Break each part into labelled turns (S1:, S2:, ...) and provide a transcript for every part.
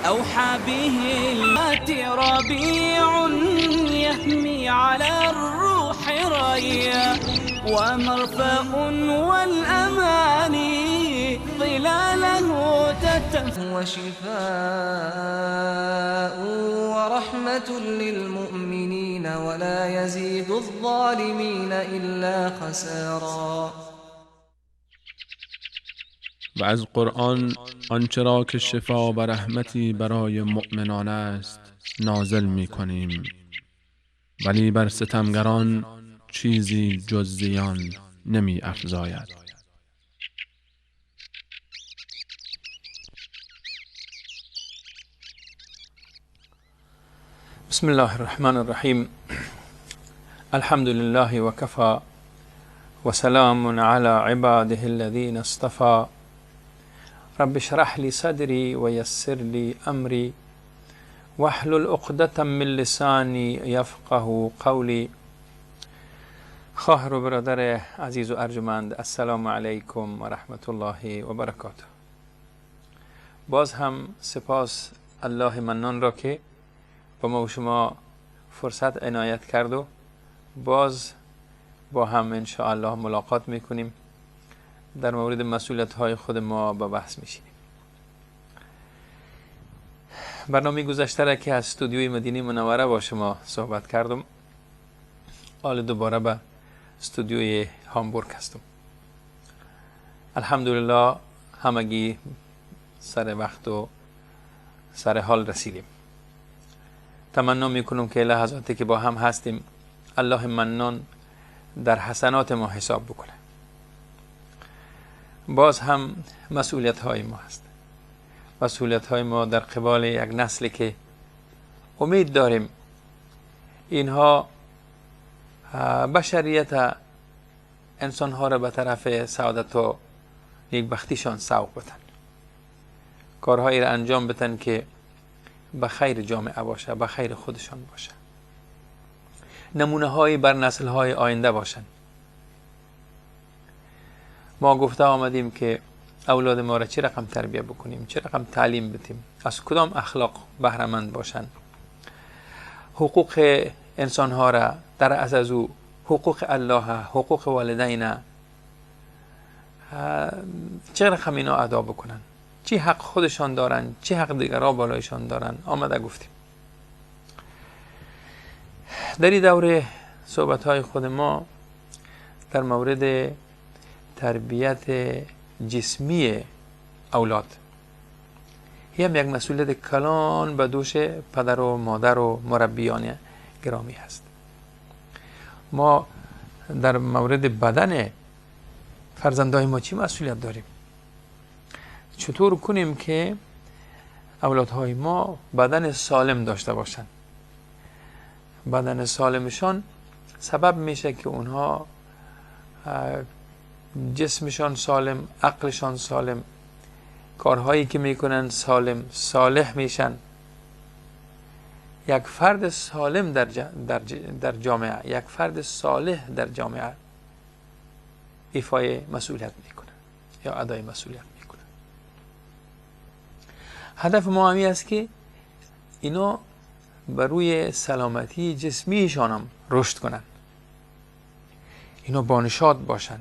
S1: أوحى به المات ربيع يهمي على الروح ريا ومرفأ والأماني ظلاله تتف
S2: وشفاء ورحمة للمؤمنين ولا يزيد الظالمين إلا خسارا.
S3: و از قرآن آنچه را که شفا و رحمتی برای مؤمنان است نازل می کنیم، ولی بر ستمگران چیزی جز زیان نمی افزاید.
S4: بسم الله الرحمن الرحیم. الحمد لله وكفى وسلام على عباده الذين اصطفى. رب اشرح لي صدري ويسر لي أمري واحلل عقدة من لساني يفقه قولي. خواهر و برادر عزیز و ارجمند، السلام علیکم و رحمت الله و برکاته. باز هم سپاس الله منان را که با ما و شما فرصت عنایت کرد و باز با هم انشاءالله ملاقات میکنیم، در مورد مسئولیت های خود ما با بحث میشینیم. برنامه گذشته را که از استودیوی مدینه منوره با شما صحبت کردم، حال دوباره به استودیوی هامبورگ هستم. الحمدلله همگی سر وقت و سر حال رسیدیم. تمنا میکنم که لحظاتی که با هم هستیم الله منان در حسنات ما حساب بکنه. باز هم مسئولیت های ما هست، مسئولیت های ما در قبال یک نسلی که امید داریم اینها بشریت انسان ها را به طرف سعادت و نیکبختیشان سوق بدن، کارهایی را انجام بدن که به خیر جامعه باشه، به خیر خودشان باشه، نمونه هایی بر نسل های آینده باشن. ما گفته آمدیم که اولاد ما را چه رقم تربیه بکنیم، چه رقم تعلیم بدیم، از کدام اخلاق بهره مند باشن، حقوق انسان ها را در از او، حقوق الله، حقوق والدین، چه رقم اینا ادا بکنن، چه حق خودشان دارن، چه حق دیگرها بالایشان دارن، آمده گفتیم. در این دوره صحبت های خود ما در مورد تربیت جسمی اولاد، هم یک مسئولیت کلان به دوش پدر و مادر و مربیان گرامی هست. ما در مورد بدن فرزندهای ما چی مسئولیت داریم؟ چطور کنیم که اولادهای ما بدن سالم داشته باشند؟ بدن سالمشان سبب میشه که اونها جسمشان سالم، عقلشان سالم، کارهایی که میکنن سالم، صالح میشن. یک فرد سالم در جامعه، یک فرد صالح در جامعه ایفای مسئولیت میکنه یا ادای مسئولیت میکنه. هدف ما همی است که اینا بر روی سلامتی جسمیشان هم رشد کنن، اینا بانشاد باشن،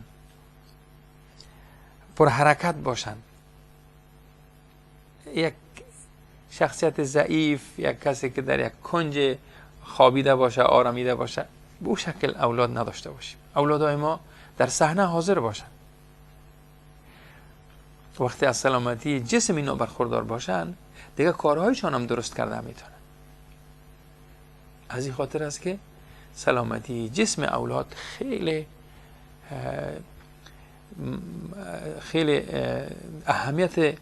S4: پرحرکت باشن. یک شخصیت ضعیف، یک کسی که در یک کنج خوابیده باشه، آرامیده باشه، به او شکل اولاد نداشته باشیم. اولادهای ما در صحنه حاضر باشن. وقتی از سلامتی جسم اینا برخوردار باشن، دیگه کارهایشان هم درست کرده میتونن. از این خاطر است که سلامتی جسم اولاد خیلی خیلی اهمیت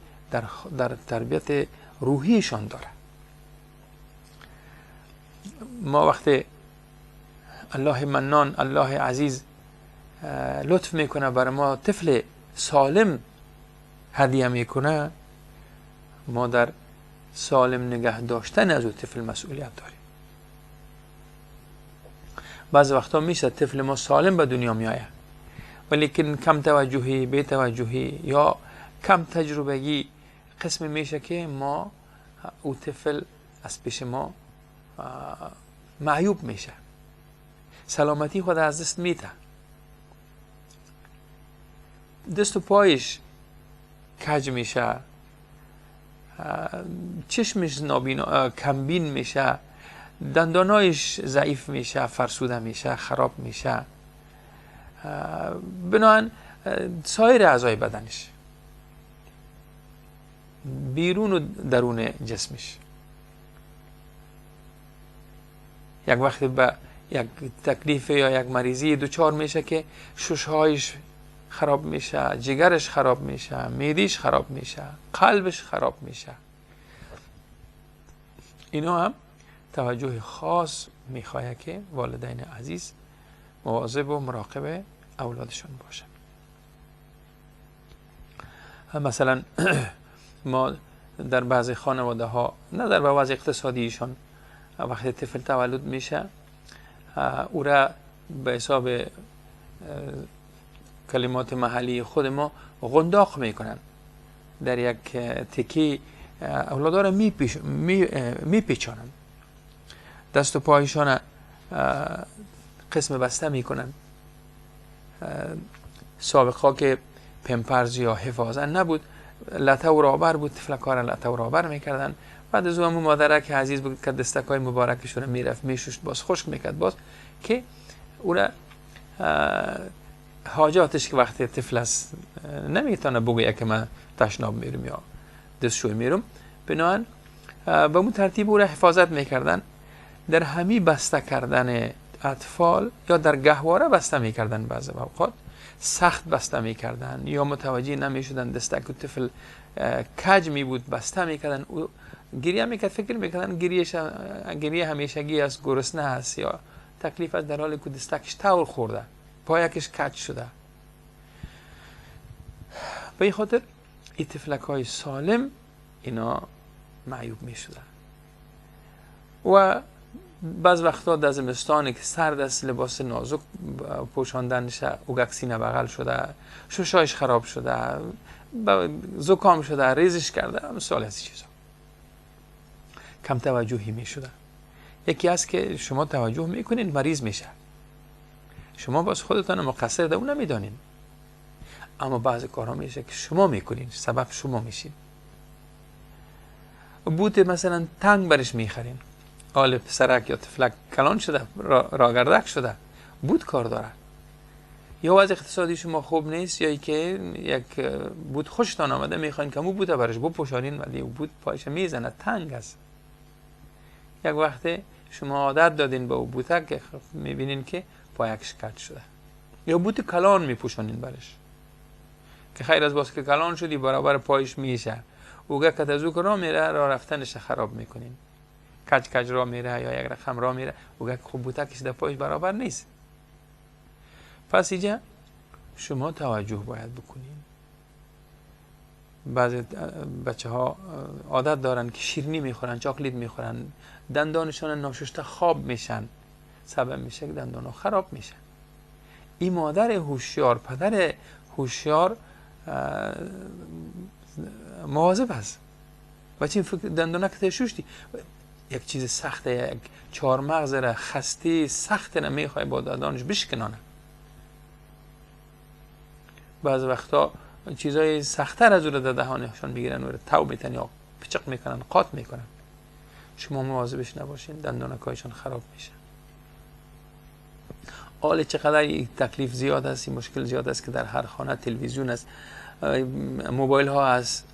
S4: در تربیت روحیشان داره. ما وقتی الله منان، الله عزیز لطف میکنه بر ما، طفل سالم هدیه میکنه، ما در سالم نگه داشتن از او طفل مسئولیت داریم. بعض وقتا میشه طفل ما سالم به دنیا میآید، ولیکن کم توجهی، بی توجهی یا کم تجربگی قسم میشه که ما او طفل از پیش ما معیوب میشه، سلامتی خود از دست میده، دست و پایش کج میشه، چشمش نابینا کمبین میشه، دندانایش ضعیف میشه، فرسوده میشه، خراب میشه، بنابراین سایر اعضای بدنش، بیرون و درون جسمش. یک وقت به یک تکلیف یا یک مریضی دچار میشه که ششهایش خراب میشه، جگرش خراب میشه، معده‌اش خراب میشه، قلبش خراب میشه. اینا هم توجه خاص میخواد که والدین عزیز مواظب و مراقب اولادشون باشن. مثلا ما در بعضی خانواده ها، نه در وضع اقتصادیشان، وقتی طفل تولد میشه او را به حساب کلمات محلی خود ما غنداق میکنن، در یک تکی اولادا را میپیچانن، دست و پایشان قسم بسته میکنن. سابقا که پمپرز یا حفاظن نبود، لطه و رابر بود، طفلک‌ها را لطه و رابر میکردن. بعد از اون مادره که عزیز بود که دستکای مبارکشون میرفت میشوشت، باز خشک میکرد، باز که او را حاجاتش که وقتی طفل است نمیتونه بگویه که من تشناب میرم یا دستشوی میرم، بنابراین به اون ترتیب او را حفاظت میکردن. در همی بسته کردن اطفال یا در گهواره بسته میکردن، بعض اوقات سخت بسته میکردن یا متوجه نمیشدن، دستک و طفل کج می بود بسته میکردن، او گریه میکرد، فکر میکردن گریه همیشگی از گرسنه است یا تکلیف است، در حالی که دستکش تور خورده، پایکش کج شده. به این خاطر این طفلک های سالم اینا معیوب میشدن. و بعض وقتا در زمستان که سرد است، لباس نازک پوشاندنش، اوگک سینه بغل شده، ششایش خراب شده، زکام شده، ریزش کرده، مثال از چیزا، کم توجهی می شده. یکی هست که شما توجه میکنین مریض میشه، شما باز خودتان مقصر در اون نمیدانین، اما بعض کارها میشه که شما میکنین، سبب شما میشین. بوت مثلا تنگ برش میخرین، حال پسرک یا طفلک کلان شده، راگردک شده، بود کار داره، یا وضع اقتصادی شما خوب نیست، یا که یک بود خوشتان آمده میخواین که مو بوده برش بپوشانین، ولی او بود پایش میزنه، تنگ است. یک وقت شما عادت دادین به او بوته که میبینین که پایکش کج شده، یا بوت کلان میپوشانین برش که خیر از باز که کلان شدی برابر پایش میشه، اوگه که از او که راه میره، راه رفتنش خراب میکنین، کج کج را میره یا یک رقم را میره، اوگه که خوب بوتکش در پایش برابر نیست. پس اینجا شما توجه باید بکنین. بعضی بچه ها عادت دارن که شیرینی میخورن، چاکلیت میخورن، دندانشان ناشسته خواب میشن، سبب میشه که دندان ها خراب میشن. این مادر هوشیار، پدر هوشیار مواظب است. بچه فکر دندانه که ششتی یک چیز سخته، یک چهارمغز را خسته سخت نمیخوای با دندانش بشکنانه. بعض وقتا چیزای سخت‌تر از او را در دهانشان میگیرن و تو میتن یا پچق میکنن، قات میکنن. شما مواظبش نباشین دندانکایشان خراب میشه. حال چقدر تکلیف زیاد است، مشکل زیاد است که در هر خانه تلویزیون است، موبایل ها است،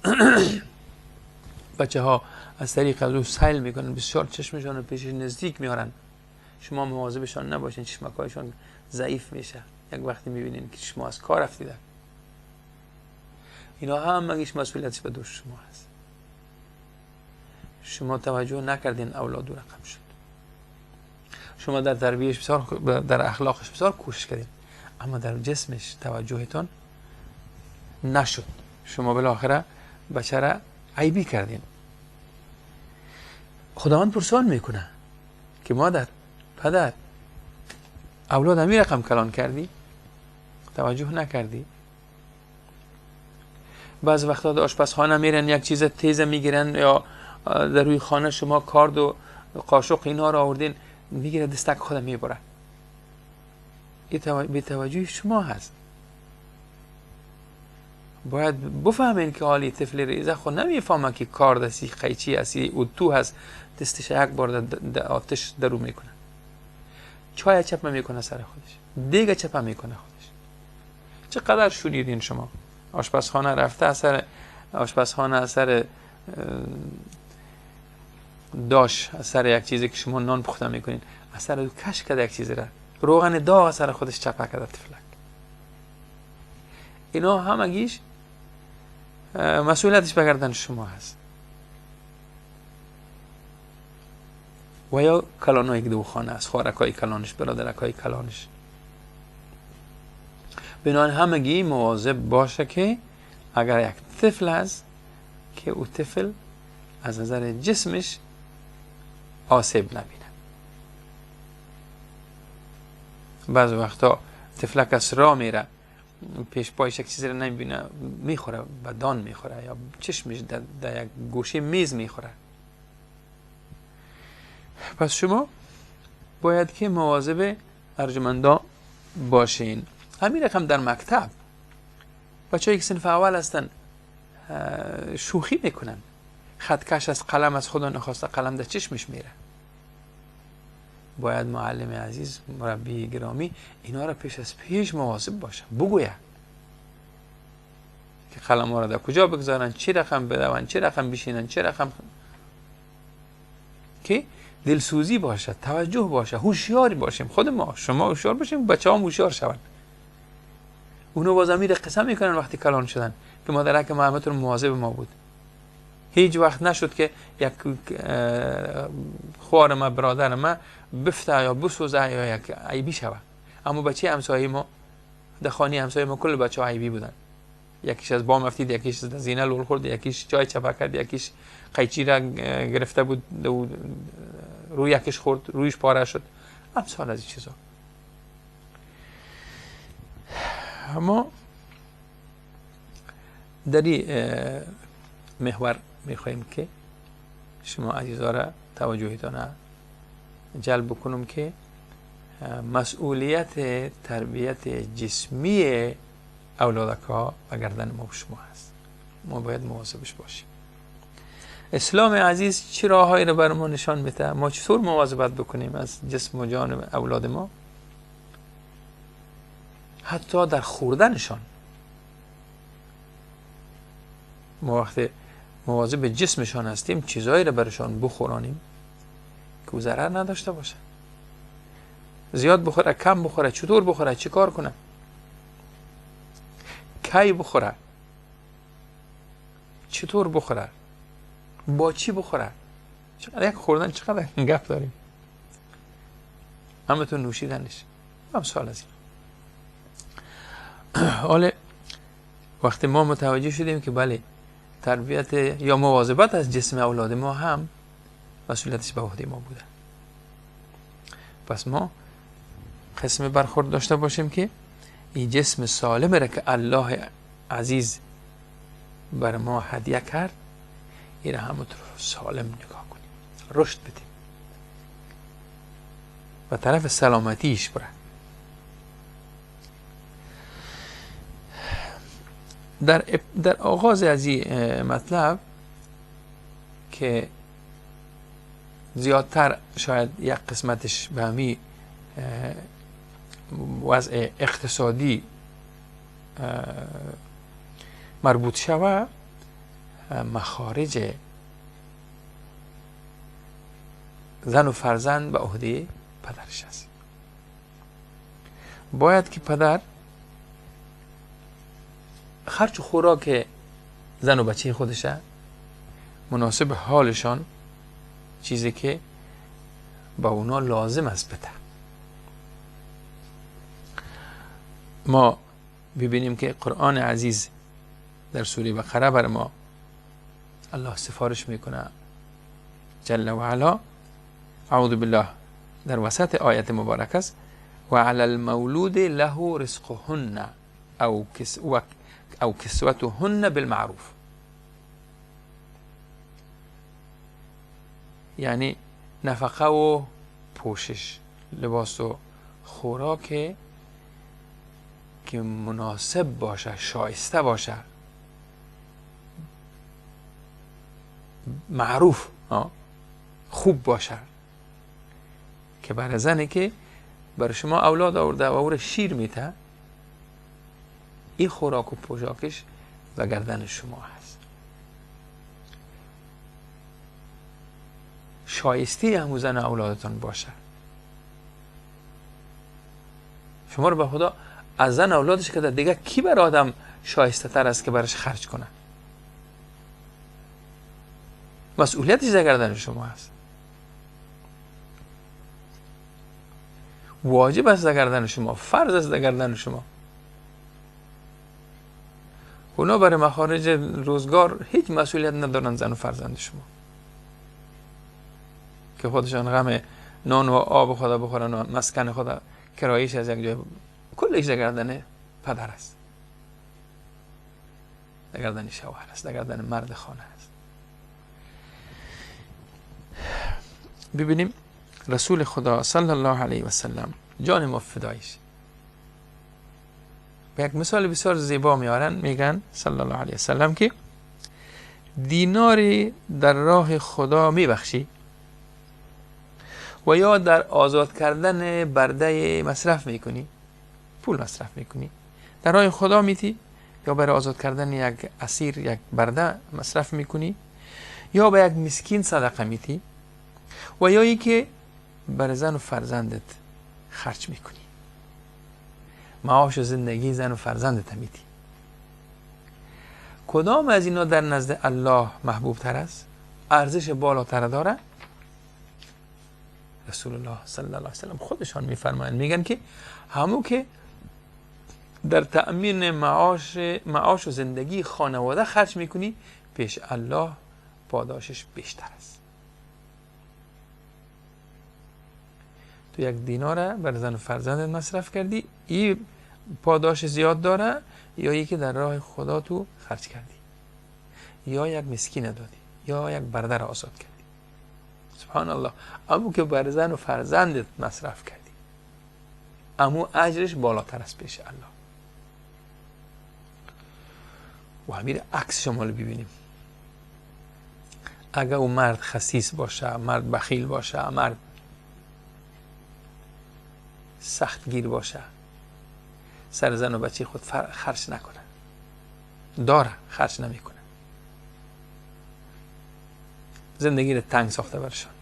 S4: بچه ها از طریق از او سیل میکنن، بسیار چشمشان رو پیش نزدیک میارن. شما مواظبشان نباشین چشمکایشان ضعیف میشه. یک وقتی میبینین که شما از کار افتیده. اینا هم مگیش مسئولیتش به دوش شما هست. شما توجه نکردین اولاد رقم شد. شما در تربیهش بسیار، در اخلاقش بسیار کوشش کردین، اما در جسمش توجهتان نشد. شما بالاخره بچه را عیبی کردین. خداوند پرسان میکنه که مادر، پدر، اولاد همی رقم کلان کردی، توجه نکردی. بعض وقتا در آشپزخانه میرن یک چیز تیز میگیرن یا در روی خانه شما کارد و قاشق اینا رو آوردین، میگیره دستک خود میبره. این بی توجهی شما هست. باید بفهمین که حالی طفل ریزه خود نمیفهمه که کارد هستی، قیچی هستی، او تو هست، دستش یک بار در آتش درو میکنه، چای چپه میکنه سر خودش، دیگه چپه میکنه خودش. چقدر شنیدین شما آشپزخانه رفته، سر آشپزخانه سر داش، سر یک چیزی که شما نان پخته میکنین، سر دو کش کرده یک چیزی را، روغن داغ سر خودش چپه کرده طفلک. اینا همگیش مسئولیتش بگردن شما هست. و یا کلانایی که دو خانه است، خوارکای کلانش، برادرکای کلانش. بنابراین همگی مواظب باشه که اگر یک طفل هست که او طفل از نظر جسمش آسیب نبینه. بعض وقتا طفلک از راه میره، پیش پایش یک چیزی رو نمیبینه، میخوره، بدان میخوره، یا چشمش در یک گوشه میز میخوره. پس شما باید که مواظب ارجمندا باشین. همین رقم در مکتب بچه‌ای که صنف اول هستن شوخی میکنن، خطکش از قلم از خدا نخواسته قلم در چشمش میره. باید معلم عزیز، مربی گرامی، اینا را پیش از پیش مواظب باشه، بگویه که قلم ها را در کجا بگذارن، چی رقم بدون، چی رقم بشینن، چی رقم، که دلسوزی باشه، توجه باشه، هوشیاری باشیم. خود ما، شما هوشیار باشیم، بچه هم هوشیار شوند. اونو باز امیر قسم میکنن وقتی کلان شدن که مادرک ما همتون مواظب ما بود. هیچ وقت نشد که یک خوار ما، برادر ما بفته یا بسوزه یا یک عیبی شوه. اما بچه همسایه ما، در خانه همسایه ما کل بچه ها عیبی بودن. یکیش از بام افتید، یکیش از زینه لول خورد، یکیش چای چپه کرد، یکیش قیچی را گرفته بود روی یکیش خورد، رویش پاره شد. امثال از این چیزا. اما در این محور میخواییم که شما عزیزا را توجهتان جلب بکنم که مسئولیت تربیت جسمی اولادک ها و گردن ما و شما هست. ما باید مواظبش باشیم. اسلام عزیز چه راههایی رو بر ما نشان میده؟ ما چطور مواظبت بکنیم از جسم و جان اولاد ما؟ حتی در خوردنشان. ما وقتی مواظب جسمشان هستیم چیزهایی رو برشان بخورانیم که ضرر نداشته باشه. زیاد بخوره، کم بخوره، چطور بخوره، چی کار کنه، کی بخوره، چطور بخوره، با چی بخوره. چقدر یک خوردن چقدر گپ داریم، همتون نوشیدنش، امثال از این. حالا وقتی ما متوجه شدیم که بله تربیت یا مواظبت از جسم اولاد ما هم مسئولیتش به عهده ما بوده، پس ما قسم برخورد داشته باشیم که این جسم سالم را که الله عزیز بر ما هدیه کرد، این را همونطور سالم نگاه کنیم، رشد بدیم و طرف سلامتیش بره. در آغاز از این مطلب که زیادتر شاید یک قسمتش به همی وضع اقتصادی مربوط شوه، مخارج زن و فرزند به عهده پدرش است. باید که پدر خرج و خوراک زن و بچه خودشه مناسب حالشان، چیزی که با اونا لازم است بده. ما ببینیم که قرآن عزیز در سوره بقره بر ما الله سفارش میکنه جل و علا، اعوذ بالله، در وسط آیت مبارک است، و علی المولود له رزقهن او کسوتهن بالمعروف. یعنی نفقه و پوشش، لباس و خوراک که مناسب باشه، شایسته باشه، معروف، خوب باشه، که برای زنی که برای شما اولاد آورده و او را شیر میته، این خوراک و پوشاکش و گردن شما هست. شایسته همون زن اولادتان باشه. شما رو به خدا از زن اولادش که دیگه کی بر آدم شایسته تر است که برش خرج کنه؟ مسئولیتش در گردن شما هست، واجب است در گردن شما، فرض است در گردن شما. اونا برای مخارج روزگار هیچ مسئولیت ندارن، زن و فرزند شما که خودشان غم نان و آب خدا بخورن و مسکن خدا کرایش از یک جای، کلش در گردن پدر است، در گردن شوهر است، در گردن مرد خانه است. ببینیم رسول خدا صلی الله علیه و سلم جان ما فدایش، به یک مثال بسیار زیبا میارن، میگن صلی الله علیه و سلم که دیناری در راه خدا میبخشی و یا در آزاد کردن برده مصرف میکنی، پول مصرف میکنی، در راه خدا میتی، یا برای آزاد کردن یک اسیر، یک برده مصرف میکنی، یا به یک مسکین صدقه میتی، و یا که برای زن و فرزندت خرج میکنی، معاش زندگی زن و فرزندت میتی. کدام از اینا در نزد الله محبوب تر است؟ ارزش بالاتر داره؟ رسول الله صلی الله علیه و سلم خودشان میفرمایند، میگن که همو که در تأمین معاش و زندگی خانواده خرج میکنی، پیش الله پاداشش بیشتر است. تو یک دینار بر زن و فرزندت مصرف کردی، این پاداش زیاد داره، یا یکی در راه خدا تو خرج کردی، یا یک مسکین دادی، یا یک برده را آزاد کردی. سبحان الله. امو که بر زن و فرزندت مصرف کردی، امو اجرش بالاتر است پیش الله. و همین عکس شما رو ببینیم، اگر او مرد خسیس باشه، مرد بخیل باشه، مرد سختگیر باشه، سر زن و بچه خود خرج نکنه، داره خرج نمیکنه، زندگی رو تنگ ساخته برشان،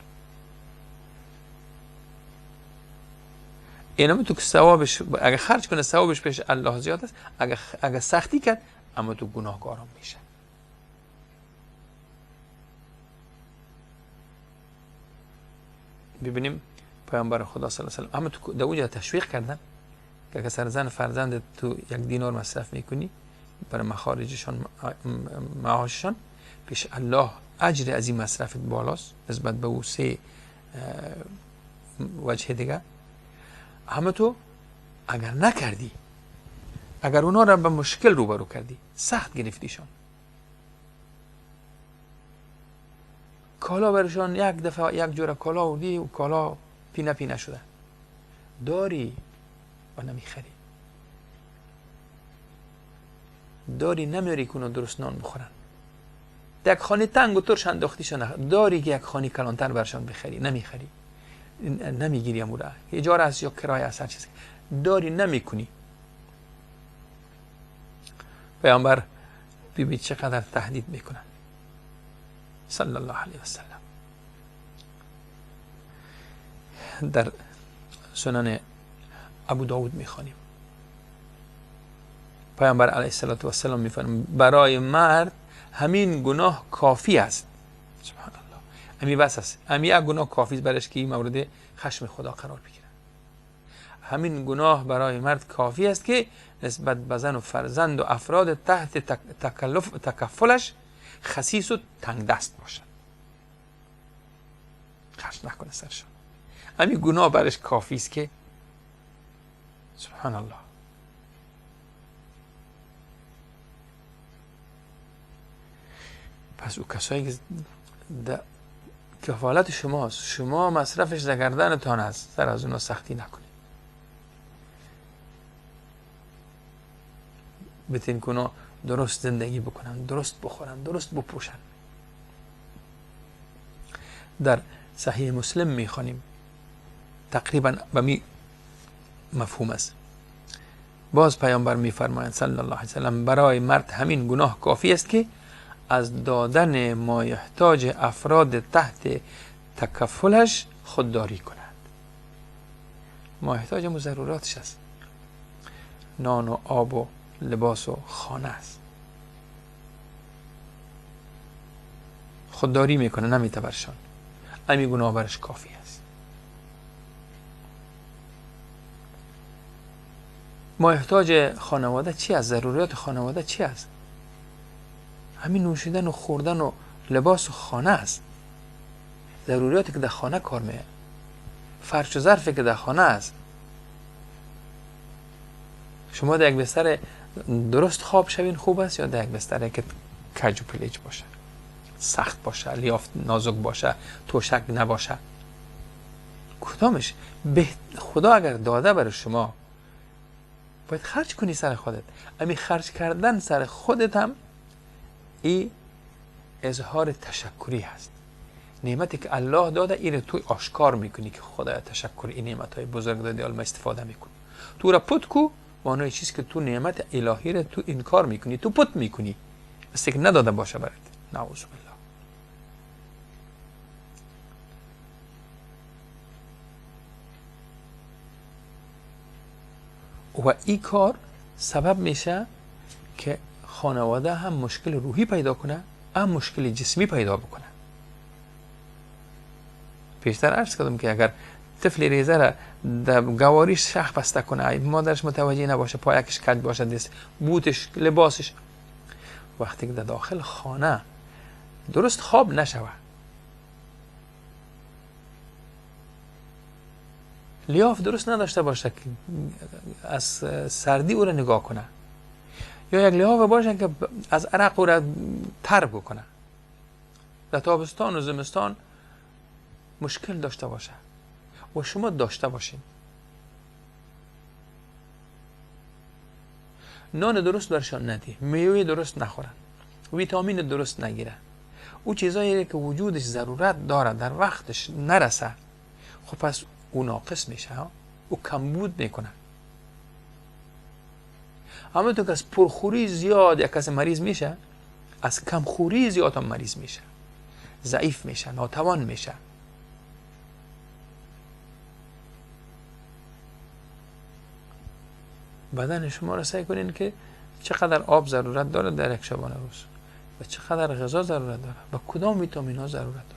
S4: اینم تو که ثوابش اگه خرج کنه ثوابش پیش الله زیاد است، اگه سختی کرد اما تو گناهکارم میشه. ببینیم پیامبر خدا صلی الله علیه و سلم اما تو در اونجا تشویق کردن که اگه سر زن فرزند تو یک دینار مصرف میکنی برای مخارجشان، معاششان، پیش الله اجر از این مصرفت بالاست نسبت به او سه وجه دیگه. همه تو اگر نکردی، اگر اونا را به مشکل روبرو کردی، سخت گرفتیشان، کالا برشان یک دفعه یک جوره کالا آوردی و کالا پینه پینه شده، داری و نمیخری، داری نمیاری که اونا درست نان بخورن، یک خانه تنگ و ترش انداختیشان، داری که یک خانه کلانتر برشان بخری، نمیخری، نمیگیری، امورا اجاره است یا کرایه است، هر چیزی داری نمیکنی. پیامبر ببین چقدر تهدید میکنن صلی الله علیه و سلم. در سنن ابو داود میخوانیم پیامبر علیه الصلاة والسلام میفرماید برای مرد همین گناه کافی است. سبحان الله، همین بس است، همین یک گناه کافی است برش که این مورد خشم خدا قرار بگیره. همین گناه برای مرد کافی است که نسبت به زن و فرزند و افراد تحت تکفلش خسیس و تنگ دست باشد، خرج نکنه سرشان. همین گناه برش کافی است که سبحان الله. پس او کسایی که کفالت شماست، شما مصرفش در گردنتان است، سر از اونا سختی نکنید. بتین که درست زندگی بکنن، درست بخورن، درست بپوشن. در صحیح مسلم میخوانیم تقریبا به می مفهوم است. باز پیامبر میفرمایند صلی الله علیه وسلم برای مرد همین گناه کافی است که از دادن مایحتاج افراد تحت تکفلش خودداری کند. مایحتاج ضروراتش است، نان و آب و لباس و خانه است. خودداری میکنه، نمیته برشان، همین گناه برش کافی است. مایحتاج خانواده چی است؟ ضروریات خانواده چی است؟ همین نوشیدن و خوردن و لباس و خانه است. ضروریاتی که در خانه کار میه، فرش و ظرفی که در خانه است. شما در یک بستر درست خواب شوین خوب است یا در یک بستر که کج و پلیج باشه، سخت باشه، لیافت نازک باشه، توشک نباشه؟ کدامش؟ خدا اگر داده برای شما باید خرج کنی سر خودت. امی خرج کردن سر خودت هم ای اظهار تشکری هست. نعمتی که الله داده ای رو تو آشکار میکنی که خدایا تشکر، این نعمت های بزرگ دادی، حالا استفاده میکنی. تو را پت کو، معنای چیز که تو نعمت الهی رو تو انکار میکنی، تو پت میکنی، مثل که نداده باشه برات. نعوذ بالله. و این کار سبب میشه که خانواده هم مشکل روحی پیدا کنه، هم مشکل جسمی پیدا بکنه. پیشتر عرض کردم که اگر طفل ریزه را در گواریش شخ بسته کنه، مادرش متوجه نباشه، پایکش کج باشه، دست بوتش، لباسش، وقتی که در داخل خانه درست خواب نشوه، لیاف درست نداشته باشه که از سردی او را نگاه کنه، یا یک لیاف باشه که از عرق او را تر بکنه، در تابستان و زمستان مشکل داشته باشه و شما داشته باشین، نان درست برشان ندی، میوه درست نخورن، ویتامین درست نگیره، او چیزایی که وجودش ضرورت داره در وقتش نرسه، خب پس او ناقص میشه، او کمبود میکنه. اما تو که از پرخوری زیاد یک کس مریض میشه، از کمخوری زیاد هم مریض میشه، ضعیف میشه، ناتوان میشه. بدن شما را سعی کنین که چقدر آب ضرورت داره در یک شبانه روز و چقدر غذا ضرورت داره و کدام ویتامین ها ضرورت داره.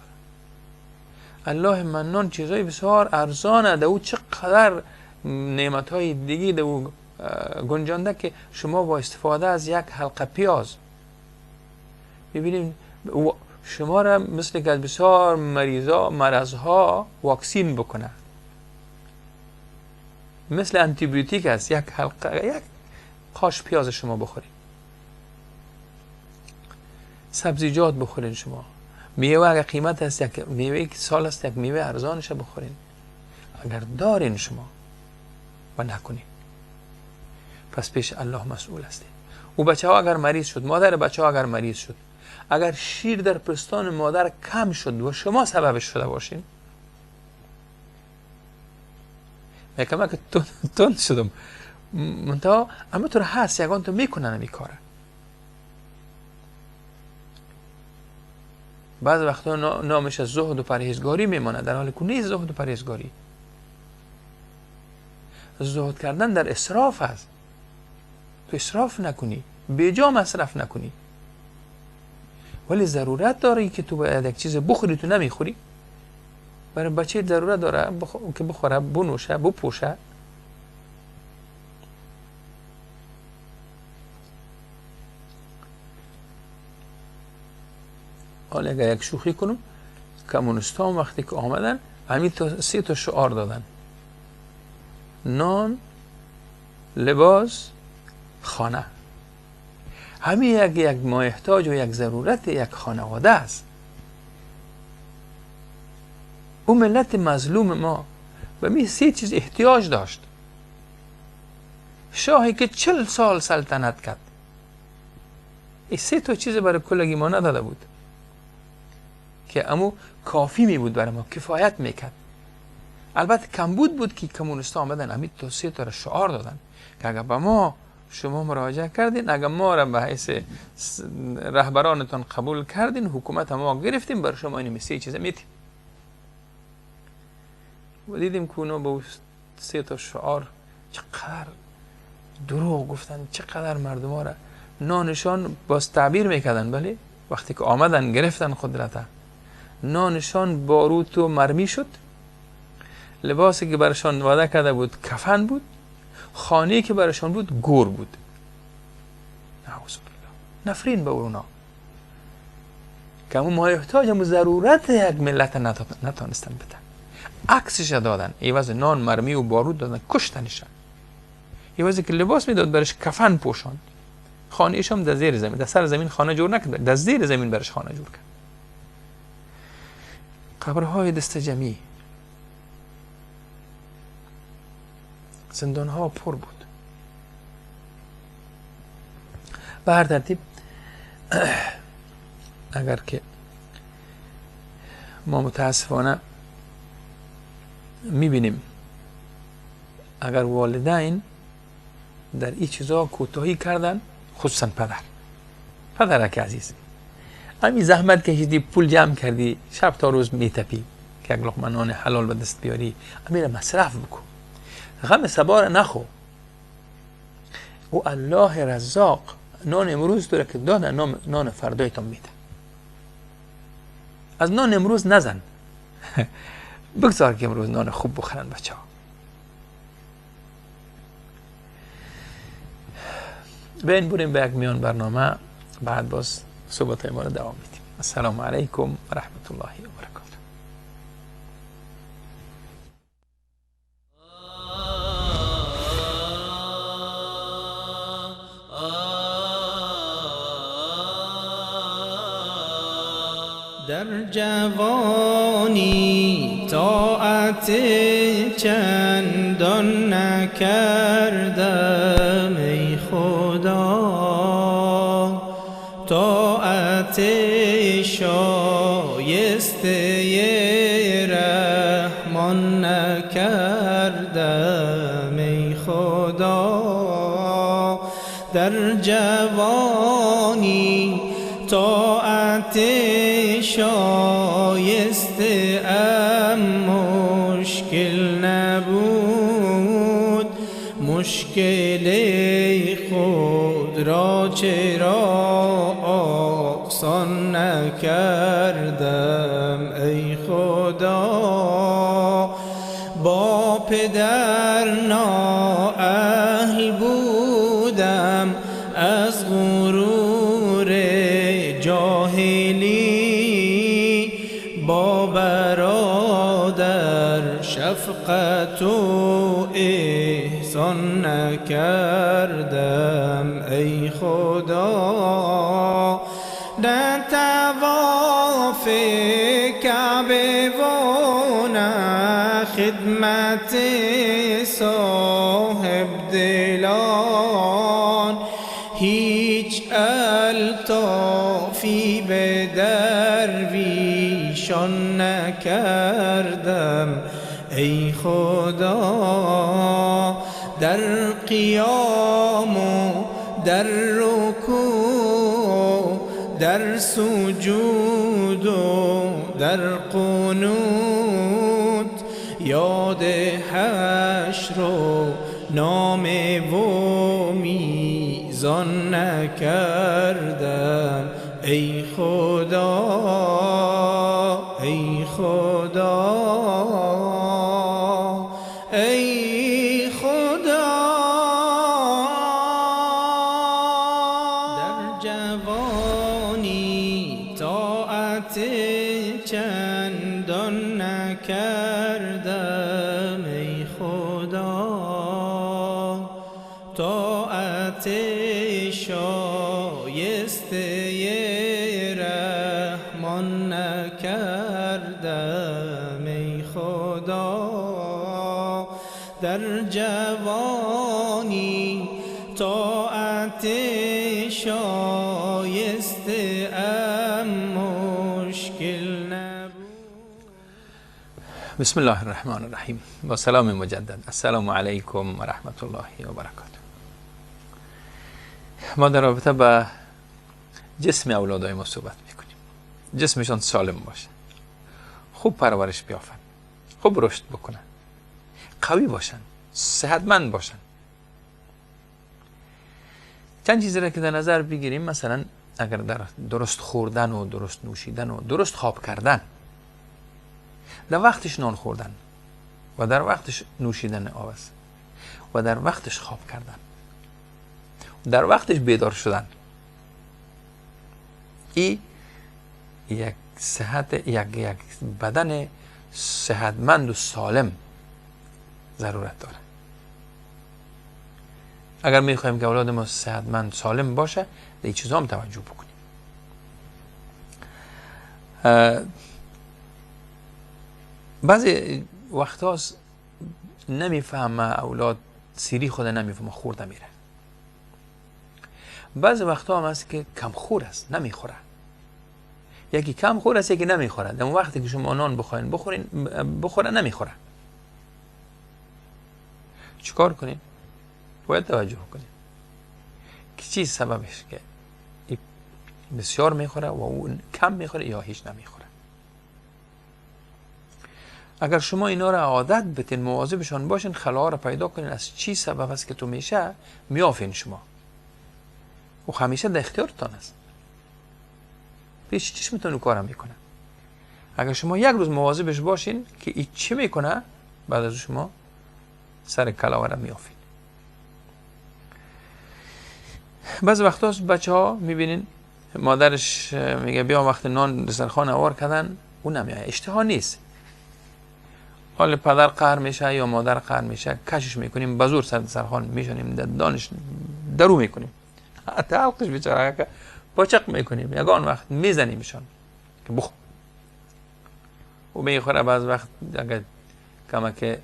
S4: الله منان چیزای بسیار ارزانه، در او چقدر نعمت های دیگه در او گنجانده که شما با استفاده از یک حلقه پیاز میبینیم شما را مثل که از بسیار مریضا مرضها واکسین بکنه، مثل انتیبیوتیک است. یک حلقه، یک قاش پیاز شما بخورید، سبزیجات بخورین، شما میوه اگر قیمت است، یک میوه که سال است، یک میوه ارزانش بخورین اگر دارین شما، و نکنین، پس پیش الله مسئول هستین. او بچه ها اگر مریض شد، مادر بچه ها اگر مریض شد، اگر شیر در پستان مادر کم شد و شما سببش شده باشین، یکم که تند شدم منتها اما تو هست یگان تو میکنن این کاره. بعض وقتا نامش از زهد و پرهیزگاری میمانه، در حال که نیست زهد و پرهیزگاری. زهد کردن در اسراف است. تو اسراف نکنی، بیجا مصرف نکنی، ولی ضرورت داری که تو باید یک چیز بخوری، تو نمیخوری. برای بچه ضرورت داره که بخوره، بنوشه، بپوشه. حالا اگر یک شوخی کنم، کمونیستان وقتی که آمدن همین سه تا شعار دادن: نان، لباس، خانه. همین یک مایحتاج و یک ضرورت یک خانواده است. او ملت مظلوم ما به می سه چیز احتیاج داشت. شاهی که 40 سال سلطنت کرد، این سه تا چیز برای کلگی ما نداده بود که امو کافی می بود برای ما، کفایت میکرد. البته کمبود بود که کمونیست آمدن همین تا سه تا را شعار دادن که اگر به ما شما مراجعه کردین، اگر ما را به حیث رهبرانتان قبول کردین، حکومت ما گرفتیم، بر شما این سه چیز میتیم. و دیدیم که اونا با سه تا شعار چقدر دروغ گفتن، چقدر مردم ها را نانشان باز تعبیر میکردن. بله، وقتی که آمدن گرفتن قدرت، نانشان باروت و مرمی شد، لباسی که برشان وعده کرده بود کفن بود، خانه‌ای که برشان بود گور بود. نعوذ بالله، نفرین به اونا که همون ما احتیاج، همون ضرورت یک ملت نتانستن بدن، عکسش دادن، عوض نان مرمی و بارود دادن، کشتنش. عوضی که لباس میداد برش کفن پوشاند، خانه ایش هم در زیر زمین، در سر زمین خانه جور نکرد، در زیر زمین برش خانه جور کرد. قبرهای دست جمعی، زندان ها پر بود. به هر ترتیب اگر که ما متاسفانه میبینیم اگر والدین در این چیزا کوتاهی کردن، خصوصا پدر که عزیز، همین زحمت کشیدی، پول جمع کردی، شب تا روز میتپی که یک لقمه نان حلال به دست بیاری، امیر مصرف بکن، غم صبا را نخو. او الله رزاق نان امروز داره که داده، نان فردایتان میده. از نان امروز نزن، بگذار که امروز نان خوب بخورن بچه ها. بین بریم به یک میان برنامه، بعد باز صحبت های ما رو دوام میدیم. السلام علیکم و رحمت الله و برکاته.
S5: در جوانی طاعت چندان نکردم ای خدا، طاعت شایسته رحمان نکردم ای خدا. در جوانی طاعت شایسته ام مشکل نبود، مشکل خود را چرا آسان نکردم ای خدا. با پدر نااهل بودم از غرور جاهلی، با برادر شفقت و احسان نکردم ای خدا. نه طواف کعبه و نه خدمت صاحب دلان، هیچ الطافی به درویشان نکردم ای خدا. در قیام و در رکوع، در سجود و در قنوت، یاد حشر و نام و میزان نکردم ای خدا، ای خدا، ای خدا. در جوانی طاعت چندان نکردم ای خدا، طاعت شایسته رحمان نکردم ای جوانی، طاعت شایسته ام مشکل نبود.
S4: بسم الله الرحمن الرحیم. با سلام مجدد، السلام علیکم و رحمت الله و برکاته. ما در رابطه با جسم اولادای ما صحبت میکنیم. جسمشان سالم باشه، خوب پرورش بیافن، خوب رشد بکنن، قوی باشن، صحتمند باشن. چند چیزی را که در نظر بگیریم، مثلا اگر در درست خوردن و درست نوشیدن و درست خواب کردن، در وقتش نان خوردن و در وقتش نوشیدن آب است و در وقتش خواب کردن، در وقتش بیدار شدن، این یک صحت، یک بدن صحتمند و سالم ضرورت داره. اگر میخوایم که اولاد ما صحتمند سالم باشه، به این چیزا هم توجه بکنیم. بعضی وقتا نمیفهمه اولاد، سیری خود نمیفهمه، خورده میره. بعضی وقتا هم هست که کم خور است، نمیخوره. یکی کم خور است، یکی نمیخوره. در اون وقتی که شما نان بخواین بخورین، بخوره نمیخوره. چیکار کنین؟ باید توجه کنین که چیز سببش که بسیار میخوره و اون کم میخوره یا هیچ نمیخوره. اگر شما اینا را عادت بتین، مواظبشان باشین، خلاها را پیدا کنین از چی سبب است که تو میشه، میافین شما. و همیشه در اختیارتان است، پیش چشمتون او کارم میکنه. اگر شما یک روز مواظبش باشین که این چی میکنه، بعد از شما سر کلاوه را میافین. بعض وقتا بچه ها میبینین مادرش میگه بیا وقت نان دسترخوان آوار کردن، اون نمیاد، اشتها نیست. حال پدر قهر میشه یا مادر قهر میشه، کشش میکنیم، به زور سر دسترخوان میشونیم، دانش درو میکنیم، حتی حلقش بیچاره که پاچق میکنیم، یگان وقت میزنیمشان که بخور. و میخوره. بعض وقت اگر کمک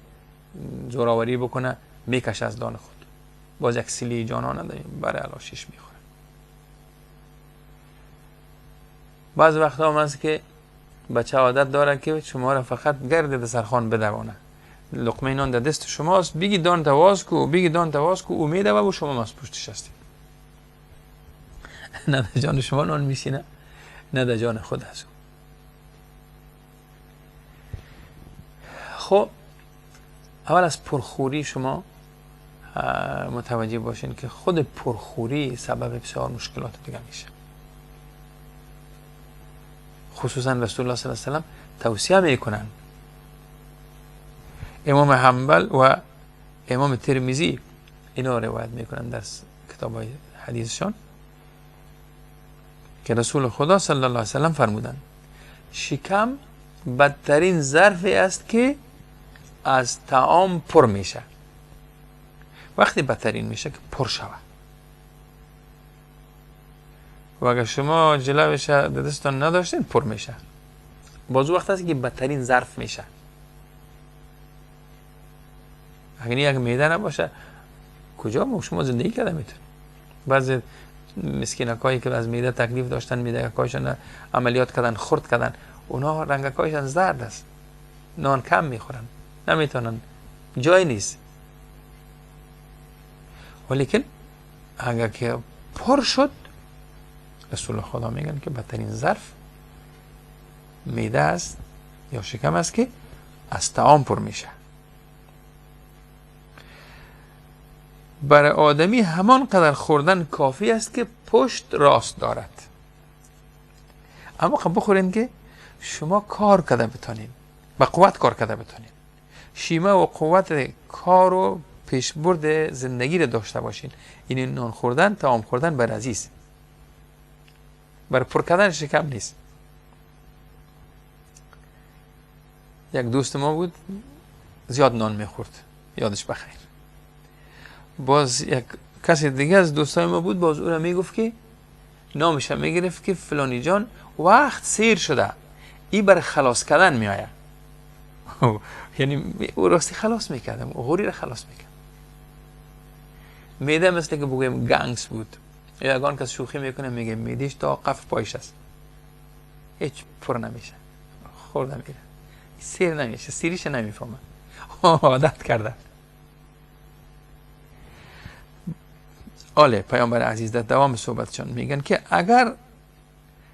S4: زوراوری بکنه، میکشه از دان خود، باز یک سیلی جانانه داریم برای علاشش میخوره. بعض وقت هم هست که بچه عادت داره که شما را فقط گرد دسترخوان بدوانه، لقمه نان در دست شماست، بگی دان تواز کو، بگی دان تواز کو، او میدوه و شما از پشتش هستید. نه در جان شما نان میشینه، نه در جان خود هست. خب اول از پرخوری شما متوجه باشین که خود پرخوری سبب بسیار مشکلات دیگه میشه. خصوصا رسول الله صلی الله علیه و سلم توصیه میکنن، امام حنبل و امام ترمذی اینا روایت میکنن در کتاب های حدیثشان که رسول خدا صلی الله علیه و سلم فرمودن شکم بدترین ظرفی است که از طعام پر میشه. وقتی بدترین میشه که پر شود، و اگر شما جلوش دستتان نداشتین پر میشه. باز وقت است که بدترین ظرف میشه. اگر یک معده نباشه کجا ما شما زندگی کرده میتونید؟ بعضی مسکینکایی که از معده تکلیف داشتن، معده عملیات کردن، خرد کردن، اونا رنگکایشان زرد است، نان کم میخورن، نمیتونن، جای نیست. ولیکن اگر که پر شد، رسول خدا میگن که بدترین ظرف معده است یا شکم است که از طعام پر میشه. برای آدمی همان قدر خوردن کافی است که پشت راست دارد. اما خب بخورین که شما کار کرده بتانین، با قوت کار کرده بتانین، شیمه و قوت کار و پیشبرد زندگی رو داشته باشین. این نان خوردن، طعام خوردن بر عزیز، بر پر کردن شکم نیست. یک دوست ما بود زیاد نان میخورد، یادش بخیر. باز یک کسی دیگه از دوستای ما بود، باز او را میگفت که نامش هم میگرفت که فلانی جان وقت سیر شده، ای بر خلاص کردن میآید. یعنی او راستی خلاص میکردم، او غوری را خلاص میکرد. میده مثل که بگویم گنگس بود. یا اگه کس شوخی میکنه میگه میدیش تا قف پایش است، هیچ پر نمیشه، خورده میره، سیر نمیشه، سیریش نمیفهمه، عادت کرده. آله پیامبر عزیز در دوام صحبتشان میگن که اگر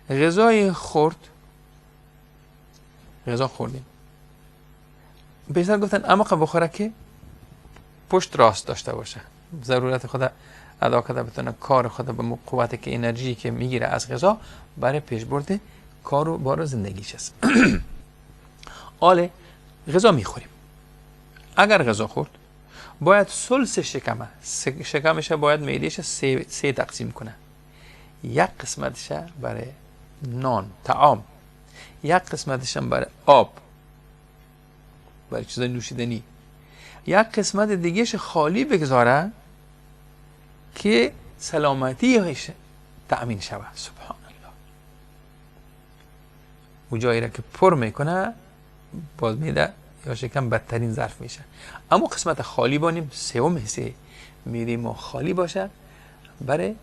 S4: غذای خورد، غذا خوردیم، بیشتر گفتن اما بخوره که پشت راست داشته باشه، ضرورت خود ادا کرده بتونه کار خود به قوت که انرژی که میگیره از غذا برای پیشبرد کار و بار و زندگیش است. آله غذا میخوریم، اگر غذا خورد باید ثلث شکمه، شکمش باید معدهش سه تقسیم کنه، یک قسمتش برای نان طعام، یک قسمتش برای آب برای چیزای نوشیدنی، یک قسمت دیگهش خالی بگذاره که سلامتیش تأمین شود. سبحان الله. او جایی را که پر میکنه باز میده یا شکم بدترین ظرف میشه. اما قسمت خالی بانیم، سوم حصه میده ما خالی باشه برای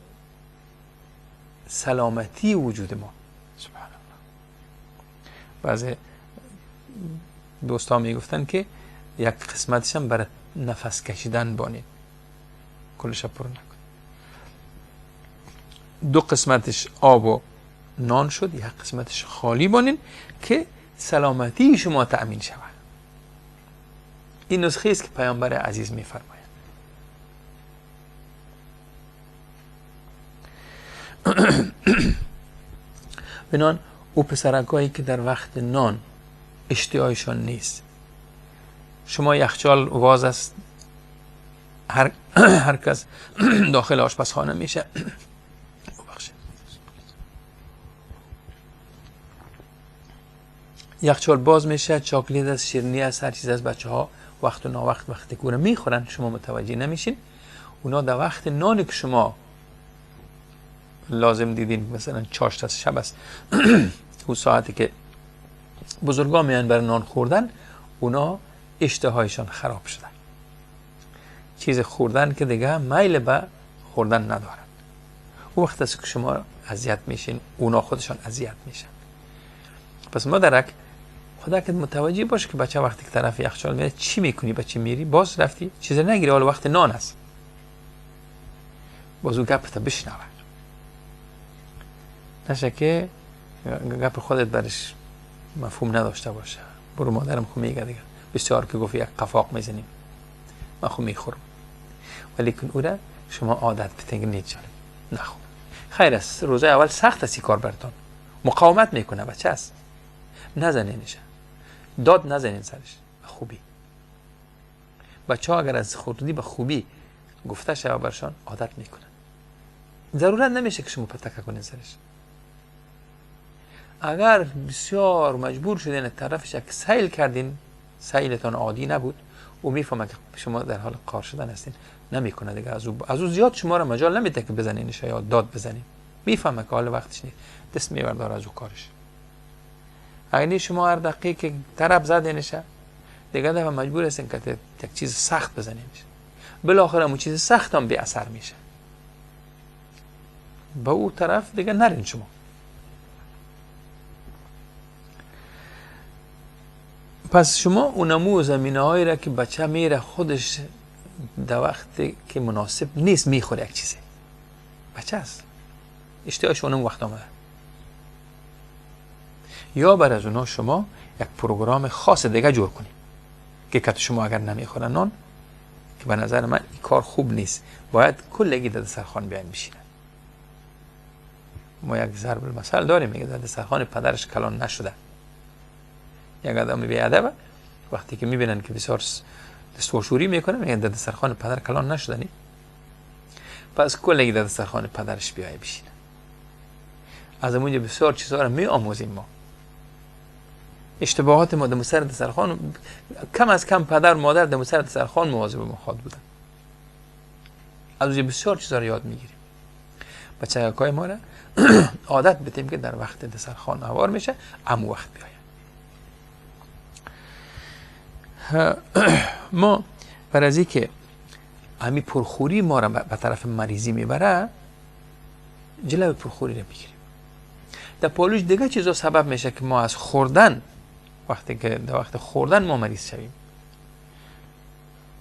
S4: سلامتی وجود ما. سبحان الله. بعضی دوستا میگفتن که یک قسمتش هم برای نفس کشیدن بانید، کلش پر نکن. دو قسمتش آب و نان شد، یک قسمتش خالی بانین که سلامتی شما تأمین شود. این نسخه است که پیامبر عزیز میفرماید. بنان او پسرکایی که در وقت نان اشتیایشان نیست، شما یخچال واز است، هر کس داخل آشپزخانه میشه، یخچال باز میشه، چاکلیت است، شیرینی است، هر چیز از بچه ها وقت و ناوقت وقتی کوره میخورن، شما متوجه نمیشین. اونا در وقت نانی که شما لازم دیدین، مثلا چاشت از شب است، اون ساعتی که بزرگا میان برای نان خوردن، اونا اشتهایشان خراب شدن، چیز خوردن که دیگه میل به خوردن ندارن. اون وقت است که شما اذیت میشین، اونا خودشان اذیت میشن. پس مادرک خدا که متوجه باش که بچه وقتی که طرف یخچال میره چی میکنی، بچه میری باز رفتی چیز نگیری، حالا وقت نان است، باز او گپت بشنوه، نشه که گپ خودت برش مفهوم نداشته باشه. برو مادرم خو میگه دیگه، بسیار که گفت یک قفاق میزنیم من خو میخورم، ولیکن او را شما عادت بتنگ نیچانم نخور. خیر است، روزه اول سخت است کار برتان، مقاومت میکنه بچه است، نزنینش، داد نزنین سرش، به خوبی. بچه ها اگر از خوردی به خوبی گفته شود برشان عادت میکنن، ضرورت نمیشه که شما پتکه کنین سرش. اگر بسیار مجبور شدین طرفش یک سیل کردین، سیلتان عادی نبود، او میفهمه که شما در حال قار شدن هستین، نمیکنه دیگه، از او زیاد شما را مجال نمیده که بزنینش یا داد بزنین، میفهمه که حال وقتش نیست، دست میبرداره از او کارش. اگه شما هر دقیقه که طرف زدینشه دیگه دفعه مجبور هستین که یک چیز سخت بزنینش، بالاخره اون چیز سخت هم بی اثر میشه، به او طرف دیگه نرین شما. پس شما اونمو زمینه هایی را که بچه میره خودش در وقتی که مناسب نیست میخوره یک چیزی، بچه است، اشتیاقش اونم وقت آمده، یا بر از اونا شما یک پروگرام خاص دیگه جور کنید که کت شما اگر نمیخورن نان، که به نظر من این کار خوب نیست، باید کلگی در دسترخوان بیاین بشینن. ما یک ضرب المثل داریم میگه در دسترخوان پدرش کلان نشده. یک آدم بی‌ادبه وقتی که میبینن که بسیار دستوشوری میکنه میگن در دسترخوان پدر کلان نشده، پس کلگی در دسترخوان پدرش بیای بشینه. از اونجا بسیار چیزها رو میآموزیم. ما اشتباهات ما در سر دسترخوان، کم از کم پدر مادر در سر دسترخوان مواظب ما خواد بودن. از اونجا بسیار چیزها رو یاد میگیریم. بچه‌های ما را عادت بدیم که در وقت دسترخوان هوار میشه امو وقت بیاید. ما بر از که همین پرخوری ما را به طرف مریضی میبره، جلوی پرخوری را بگیریم. در پالوش دیگه چیزا سبب میشه که ما از خوردن، وقتی که در وقت خوردن ما مریض شویم.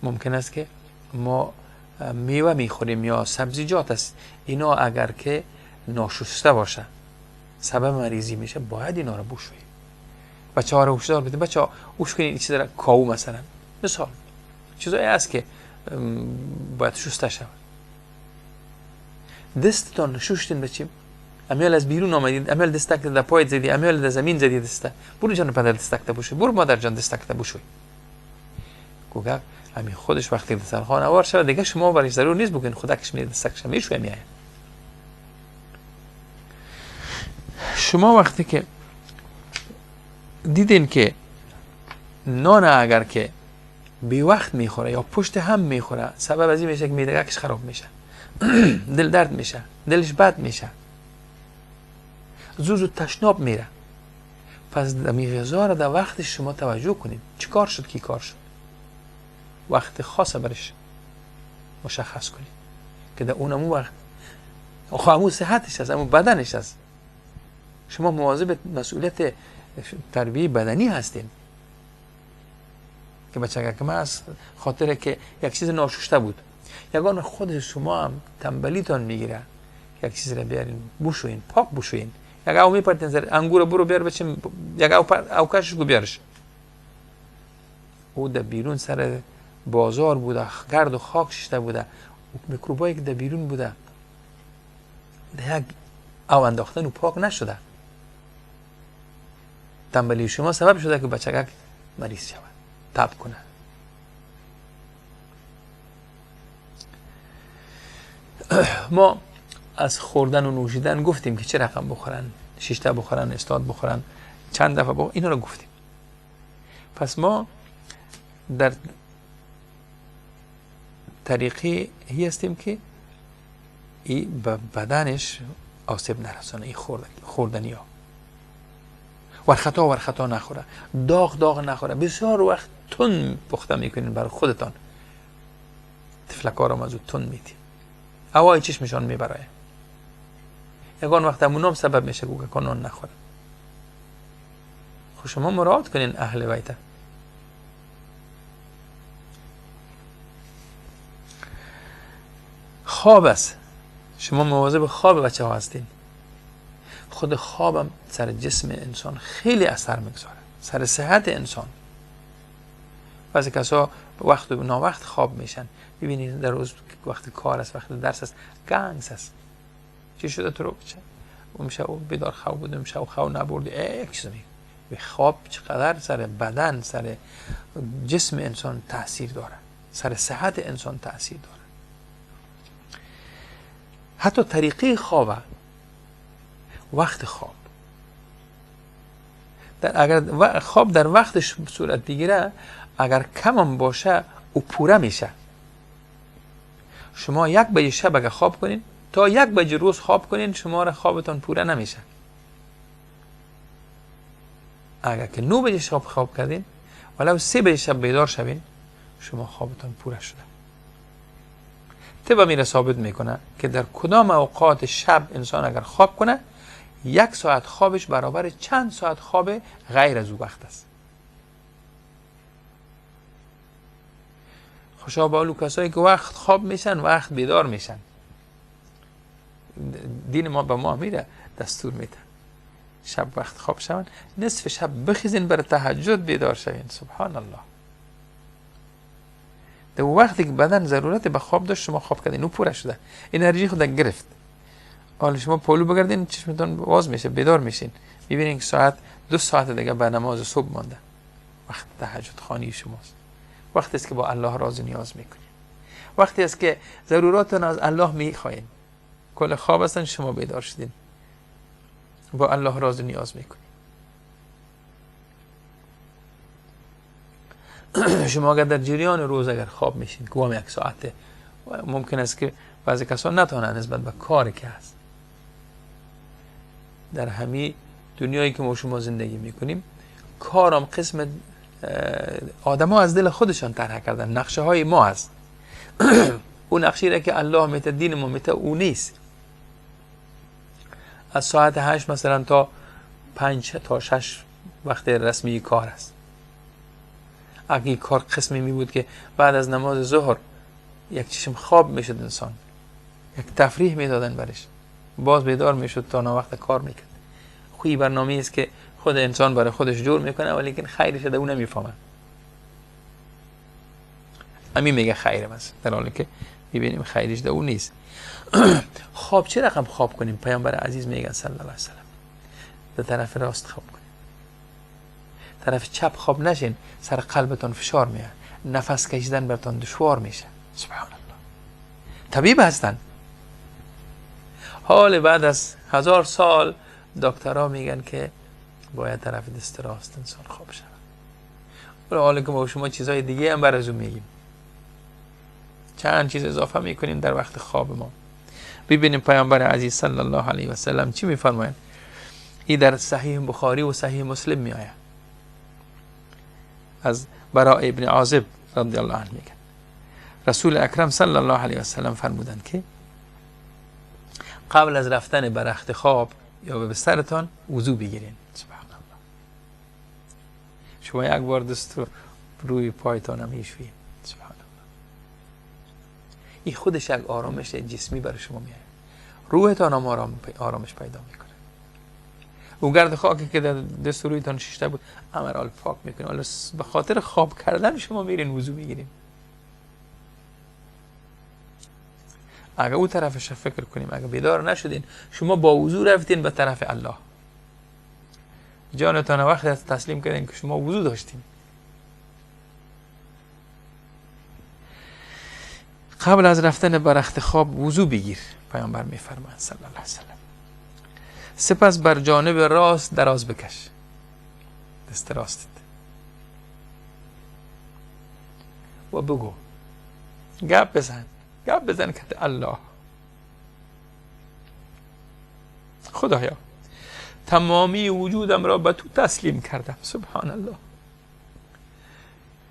S4: ممکن است که ما میوه میخوریم یا سبزیجات است، اینا اگر که ناشسته باشه سبب مریضی میشه، باید اینا رو بشوییم. بچه ها رو هوشیار بدیم، بچه ها هوش کنین این چیزا را، کاو مثلا، مثال چیزایی هست که باید شسته شود. دستتان ششتین بچیم، امیال از بیرون آمدید، امیال دستک در پایت زدی، امیال در زمین زدی دسته، برو جان پدر دستک تا بشوی، برو مادر جان دستک تا بشوی. گوگل همین خودش وقتی دسترخوان آوار شود دیگه شما برایش ضرور نیست بگین، خودکش می دستکش میشوی میایه. شما وقتی که دیدین که نان اگر که بی وقت میخوره یا پشت هم میخوره، سبب از این میشه که معده‌اش خراب میشه، دل درد میشه، دلش بد میشه، زود زود تشناب میره. پس دمی غذا را در وقت شما توجه کنید، چی کار شد کی کار شد، وقت خاص برش مشخص کنید که در اونمو وقت خب همون صحتش هست، همون بدنش هست. شما مواظب مسئولیت تربیه بدنی هستین که بچه که من از خاطر که یک چیز ناشسته بود، یگان خود شما هم تنبلیتان میگیره یک چیز را بیارین بشوین، پاک بشوین. یک او میپرتین سر انگور برو بیار بچیم، یک او کشش گو بیارش. او در بیرون سر بازار بوده، گرد و خاک شده بوده، میکروبایی که در بیرون بوده در یک او انداختن و پاک نشده. تنبلی شما سبب شده که بچگک مریض شود، تب کنه. ما از خوردن و نوشیدن گفتیم که چه رقم بخورن، شش تا بخورن، استاد بخورن، چند دفعه بخورن، اینا رو گفتیم. پس ما در طریقی هستیم که ای به بدنش آسیب نرسانه، این خوردنی ها ورخطا نخوره، داغ داغ نخوره. بسیار وقت تون پخته میکنین برای خودتان، طفلکا رو از او تون میدین، هوای چشمشان میبرایه. یگان وقت همونام سبب میشه که نان نخوره. خب شما مراعات کنین اهل بیت. خواب است، شما مواظب خواب بچه ها هستین. خود خوابم سر جسم انسان خیلی اثر میگذاره، سر صحت انسان. بعضی کسا وقت و ناوقت خواب میشن، ببینید در روز وقت کار است، وقت درس است، گنگس است، چی شده تو رو بچه اون شب بیدار خواب بودم، شب خواب نبردی، یک چیز میگه. به خواب چقدر سر بدن، سر جسم انسان تاثیر داره، سر صحت انسان تاثیر داره. حتی طریقه خواب، وقت خواب، در اگر خواب در وقتش صورت بگیره، اگر کم باشه او پوره میشه. شما 1 بجه شب اگر خواب کنین تا 1 بجه روز خواب کنین، شما را خوابتان پوره نمیشه. اگر که 9 بجه شب خواب کردین، ولو 3 بجه شب بیدار شوین، شما خوابتان پوره شده. طب میره ثابت میکنه که در کدام اوقات شب انسان اگر خواب کنه، 1 ساعت خوابش برابر چند ساعت خواب غیر از او وقت است. خوشا به حال کسایی که وقت خواب میشن، وقت بیدار میشن. دین ما به ما میره دستور میده شب وقت خواب شون، نصف شب بخیزین برای تهجد بیدار شوین. سبحان الله. در وقتی که بدن ضرورت به خواب داشت، شما خواب کردین، او پوره شده، انرژی خود گرفت. حالا شما پالو بگردین، چشمتون باز میشه، بیدار میشین، میبینین که ساعت 2 ساعت دیگه به نماز صبح مانده. وقت تهجد خوانی شماست، وقتی است که با الله راز نیاز میکنین، وقتی است که ضروراتتون از الله میخواین. کل خواب هستن، شما بیدار شدین، با الله راز نیاز میکنین. شما اگر در جریان روز اگر خواب میشین، گوام 1 ساعته، ممکن است که بعضی کسان نتونن نسبت به کاری که هست. در همین دنیایی که ما شما زندگی میکنیم، کارم قسم آدم ها از دل خودشان طرح کردن، نقشه های ما هست. اون نقشه را که الله میته، دین ما میته، او نیست. از ساعت 8 مثلا تا 5 تا 6 وقت رسمی کار است. اگه کار قسمی می بود که بعد از نماز ظهر یک چشم خواب میشد انسان، یک تفریح میدادن برش، باز بیدار میشد تا وقت کار میکرد. خوی برنامه است که خود انسان برای خودش جور میکنه، ولیکن خیرش ده او نمیفهمه. امین میگه خیر است، در حالی که میبینیم خیرش ده او نیست. خواب چه رقم خواب کنیم؟ پیامبر عزیز میگن صلی الله علیه و سلم به طرف راست خواب کنیم، طرف چپ خواب نشین، سر قلبتان فشار میاد، نفس کشیدن براتون دشوار میشه. سبحان الله، طبیب هستن. حال بعد از 1000 سال دکترها میگن که باید طرف دست راست انسان خواب شود. حالا که ما شما چیزهای دیگه هم بر از اون میگیم، چند چیز اضافه میکنیم در وقت خواب ما. ببینیم پیامبر عزیز صلی الله علیه و سلم چی میفرمایند. این در صحیح بخاری و صحیح مسلم میآید. از براء ابن عازب رضی الله عنه میگن رسول اکرم صلی الله علیه و سلم فرمودند که قبل از رفتن به رخت خواب یا به بسترتان وضو بگیرین. سبحان الله، شما یک بار دست روی پایتان هم میشویین. سبحان الله، این خودش یک آرامش جسمی برای شما میاره، روحتان هم آرامش پیدا میکنه. او گرد خاکی که در دست رویتان ششته بود امرال پاک میکنه. حالا به خاطر خواب کردن شما میرین وضو میگیرین. اگه او طرفش فکر کنیم، اگه بیدار نشدین شما با وضو رفتین به طرف الله، جانتان وقت تسلیم کردین که شما وضو داشتین. قبل از رفتن به رخت خواب وضو بگیر، پیامبر میفرمایند صلی الله علیه و سلم. سپس بر جانب راست دراز بکش، دست راستت، و بگو، گپ بزن، گپ بزن که الله خدایا تمامی وجودم را به تو تسلیم کردم. سبحان الله،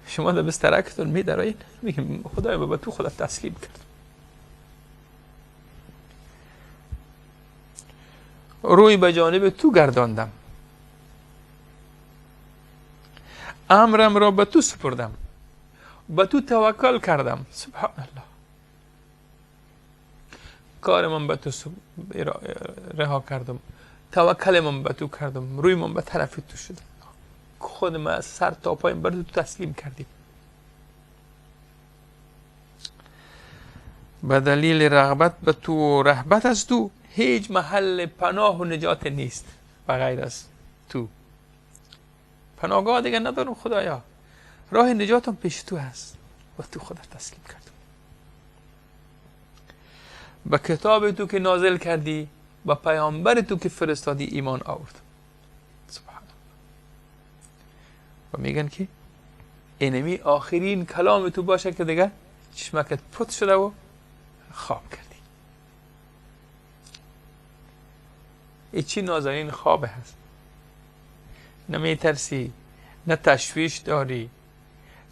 S4: شما در بسترکتون میدارین میگیم خدایا به تو خدا تسلیم کردم. روی به جانب تو گرداندم، امرم را به تو سپردم، به تو توکل کردم. سبحان الله، کار من به تو رها کردم، توکل من به تو کردم، روی من به طرف تو شد، خود من از سر تا پایم بر تو تسلیم کردیم. به دلیل رغبت به تو و رهبت از تو هیچ محل پناه و نجات نیست بغیر از تو. پناهگاه دیگه ندارم خدایا، راه نجاتم پیش تو هست و تو خدا تسلیم کردم. به کتاب تو که نازل کردی، به پیامبر تو که فرستادی ایمان آوردم. سبحان الله. و میگن که اینمی آخرین کلام تو باشه که دیگه چشمکت پت شده و خواب کردی. ای چی نازنین خواب هست، نه میترسی، نه تشویش داری،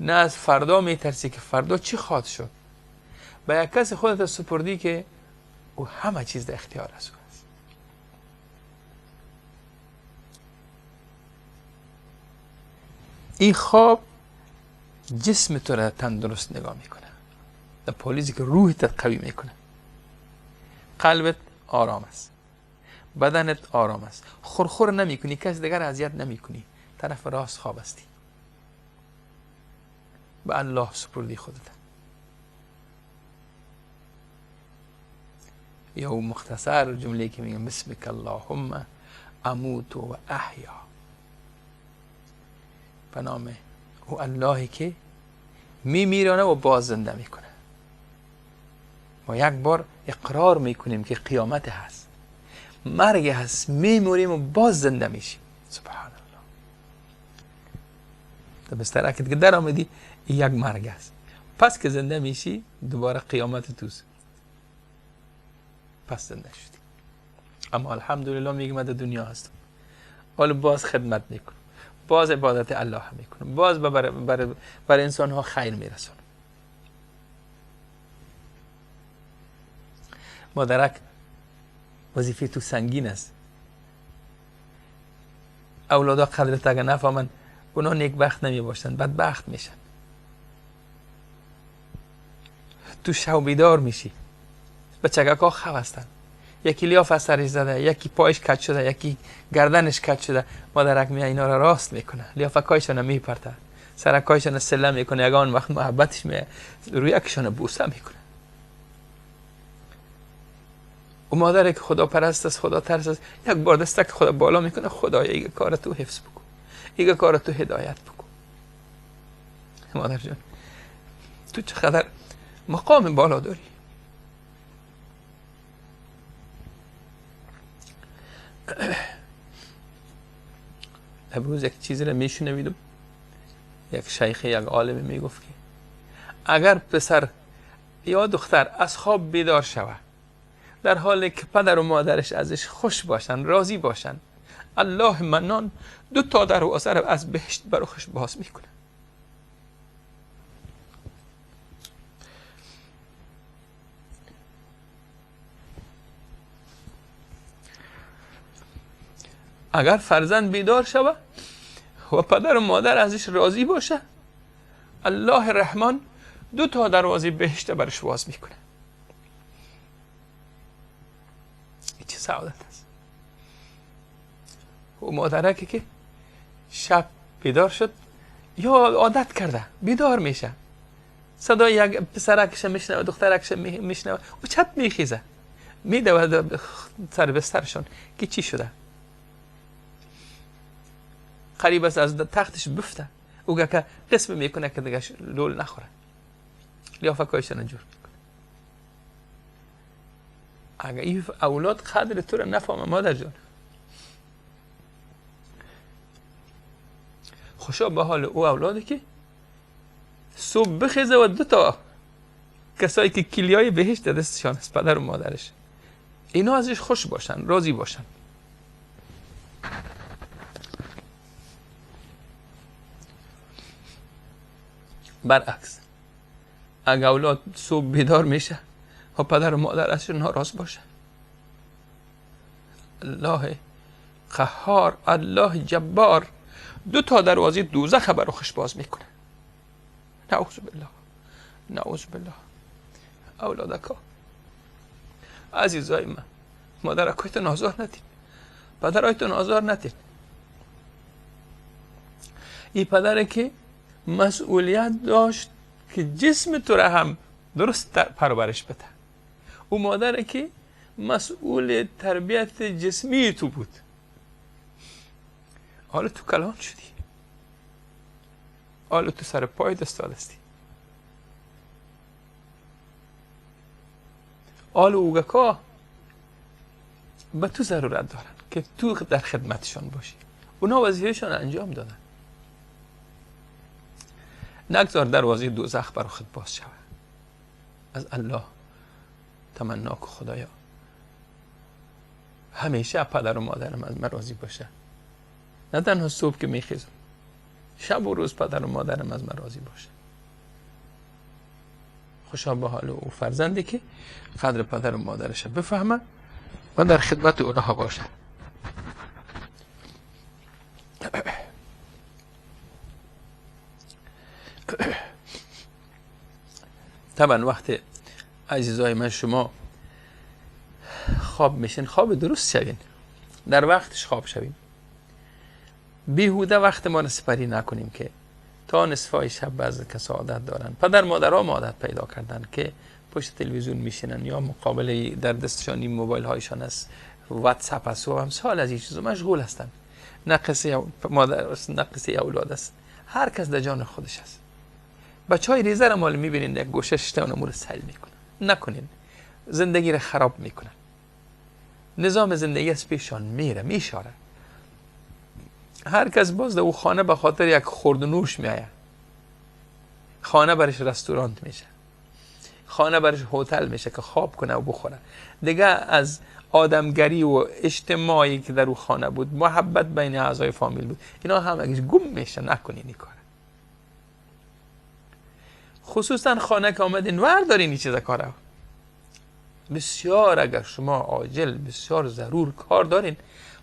S4: نه از فردا میترسی که فردا چی خواهد شد. به یک کس خودت سپردی که او همه چیز در اختیار از او است. این خواب جسم تو را تندرست نگاه میکنه، در پالیزی که روحت قوی میکنه، قلبت آرام است، بدنت آرام است، خورخور نمیکنی، کس دیگر اذیت نمیکنی، طرف راست خواب هستی، به الله سپردی خودت. یا او مختصر جمله که میگم بسمک اللهم اموت و احیا، به نام او اللهی که میمیرانه و باز زنده میکنه. ما یک بار اقرار میکنیم که قیامت هست، مرگ هست، میموریم و باز زنده میشیم. سبحان الله. تا بسترکت که در آمدی یک مرگ هست، پس که زنده میشی دوباره قیامت توست، پس زنده شدی. اما الحمدلله میگم در دنیا هستم، حالا باز خدمت میکنم، باز عبادت الله میکنم، باز بر انسان ها خیر میرسونم. مادرک وظیفه تو سنگین است. اولادا قدرت اگه نفهمن اونا نیکبخت نمی باشن، بدبخت میشن. تو شب بیدار میشی، بچگک ها خو هستن، یکی لیاف از سرش زده، یکی پایش کج شده، یکی گردنش کج شده. مادرک میاد اینا را راست میکنه، لیافکایشان میپرته، سرکایشان سله میکنه، یگان وقت محبتش میاد روی یکشان بوسه میکنه. و مادر که خدا پرست است، خدا ترس است، یک بار دستک خدا بالا میکنه، خدایا ایگه کار تو حفظ بکن، ایگه کار تو هدایت بکن. مادر جان تو چقدر مقام بالا داری. امروز یک چیزی را میشنویدم، یک شیخ، یک عالم میگفت که اگر پسر یا دختر از خواب بیدار شود در حالی که پدر و مادرش ازش خوش باشن، راضی باشن، الله منان دو تا دروازه را از بهشت برای خوش باز میکنه. اگر فرزند بیدار شود و پدر و مادر ازش راضی باشه، الله رحمان دو تا دروازه بهشت برش باز میکنه. چه سعادت است. و مادرکی که شب بیدار شد یا عادت کرده بیدار میشه، صدای یک پسرکش میشنوه، دخترکش میشنوه و چپ میخیزه، میدوه سر بسترشان که چی شده، قریب است از تختش بفته. او که قسم میکنه که دیگه لول نخوره، لیافکایشان جور میکنه. اگه این اولاد قدر تو رو نفهمه مادر جان، خوشا به حال او اولادی که صبح بخیزه و دو تا کسایی که کلیای بهشت دستشان است، پدر و مادرش، اینا ازش خوش باشن، راضی باشن. برعکس اگه اولاد صبح بیدار میشه و پدر و مادر ازش ناراض باشه، الله قهار، الله جبار، دو تا دروازه دوزخ برای خوش باز میکنه. نعوذ بالله، نعوذ بالله. اولادکا عزیزای من، مادرکایتون آزار ندین، پدرایتون آزار ندین. این پدره که مسئولیت داشت که جسم تو را هم درست پرورش بده، او مادره که مسئول تربیت جسمی تو بود، حالا تو کلان شدی، حالا تو سر پای دستاد هستی، حالا اوگکا به تو ضرورت دارن که تو در خدمتشان باشی. اونا وظیفه‌شان انجام دادن. نگذار دروازه دوزخ بر خود باز شود. از الله تمنا که خدایا همیشه پدر و مادرم از من راضی باشه، نه تنها صبح که میخیزم، شب و روز پدر و مادرم از من راضی باشه. خوشا به حال او فرزندی که قدر پدر و مادرش بفهمه و در خدمت اونها باشه. طبعا وقت عزیزای من شما خواب میشین، خواب درست شوین، در وقتش خواب شوین، بیهوده وقت ما سپری نکنیم که تا نصفای شب بعض کسا عادت دارن، پدر مادرها عادت پیدا کردن که پشت تلویزیون میشینن یا مقابل در دستشان این موبایل هایشان است، واتساپ است و امثال از این چیزا مشغول هستن. نه قصه مادر است، نه قصه اولاد است، هر کس در جان خودش است. بچه های ریزه را مال میبینین یک گوشه ششته و نمور سیل میکنن. نکنین، زندگی را خراب میکنن، نظام زندگی از پیشان میره، میشاره. هر کس باز در او خانه به خاطر یک خورد و نوش میآید، خانه برش رستورانت میشه، خانه برش هتل میشه که خواب کنه و بخوره. دیگه از آدمگری و اجتماعی که در او خانه بود، محبت بین اعضای فامیل بود، اینا همگیش گم میشه. نکنین این کار، خصوصا خانه که آمدین وردارین این چیزا کاره. بسیار اگر شما عاجل بسیار ضرور کار دارین،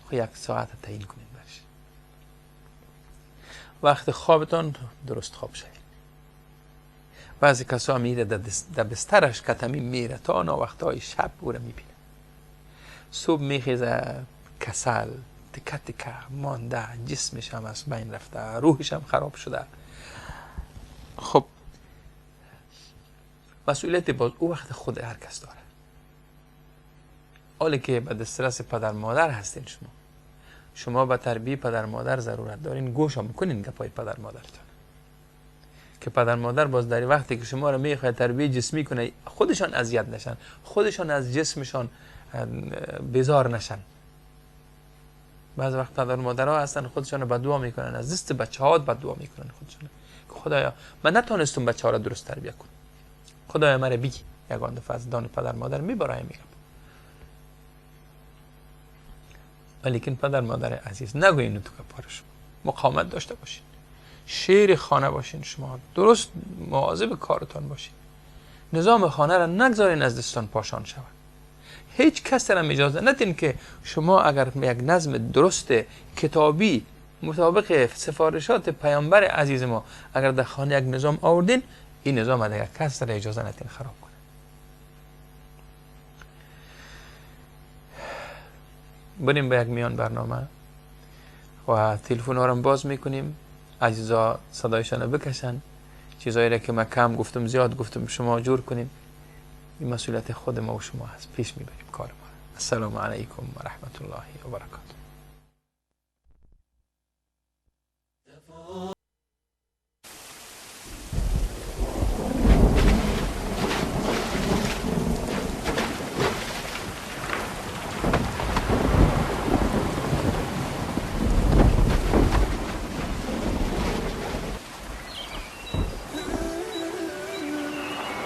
S4: خب یک ساعت تعیین کنین برش. وقت خوابتان درست خواب شوین. بعضی کسا میره در بسترش کتمی میره تا آن وقتهای شب او را میبینه. صبح میخیزه کسل، تکه تکه مانده، جسمش هم از بین رفته، روحش هم خراب شده. خب مسئولیت باز او وقت خود هر کس داره. حالی که به دسترس پدر مادر هستین، شما به تربیه پدر مادر ضرورت دارین، گوش هم کنین گپای پدر مادرتون، که پدر مادر باز در وقتی که شما رو میخواد تربیه جسمی کنه، خودشان اذیت نشن، خودشان از جسمشان بیزار نشن. بعض وقت پدر مادرها هستن خودشان رو بددعا میکنن، از دست بچه‌ها بددعا میکنن خودشان، که خدایا من نتونستم بچه‌ها رو درست تربیه کنم، خدایا مرا بگی. یگان دفعه از دان پدر مادر میبرای میگم. ولیکن پدر مادر عزیز نگوین تو کپارش، مقاومت داشته باشین، شیر خانه باشین، شما درست مواظب کارتان باشین، نظام خانه را نگذارین از دستان پاشان شود. هیچ کس را اجازه ندین که شما اگر یک نظم درست کتابی مطابق سفارشات پیامبر عزیز ما اگر در خانه یک نظام آوردین، این نظام دیگر کس را اجازه ندین خراب کنه. بریم به یک میان برنامه و تلفن ها رو باز میکنیم، عزیزا صدایشان رو بکشن، چیزایی را که من کم گفتم زیاد گفتم شما جور کنیم. این مسئولیت خود ما و شما هست، پیش میبریم کار ما. السلام علیکم و رحمت الله و برکاته.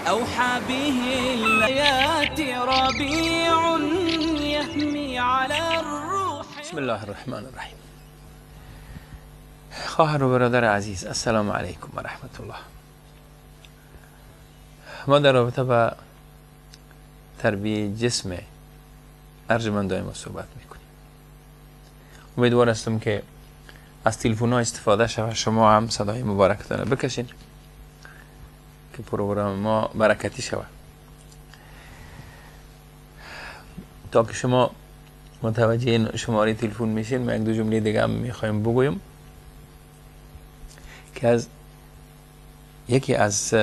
S1: أوحى به الآيات ربيع يهمي على الروح.
S4: بسم الله الرحمن الرحیم. خواهر و برادر عزیز، السلام علیکم و رحمت الله. ما در رابطه با تربیه جسم ارجمند ما صحبت میکنیم. امیدوار هستم که از تلفن ها استفاده شود، شما هم صدای مبارکتان بکشین که پروگرام ما برکتی شود، تا که شما متوجه این شماره تلفن میشین. ما یک دو جمله دیگه هم میخوایم بگویم که از یکی از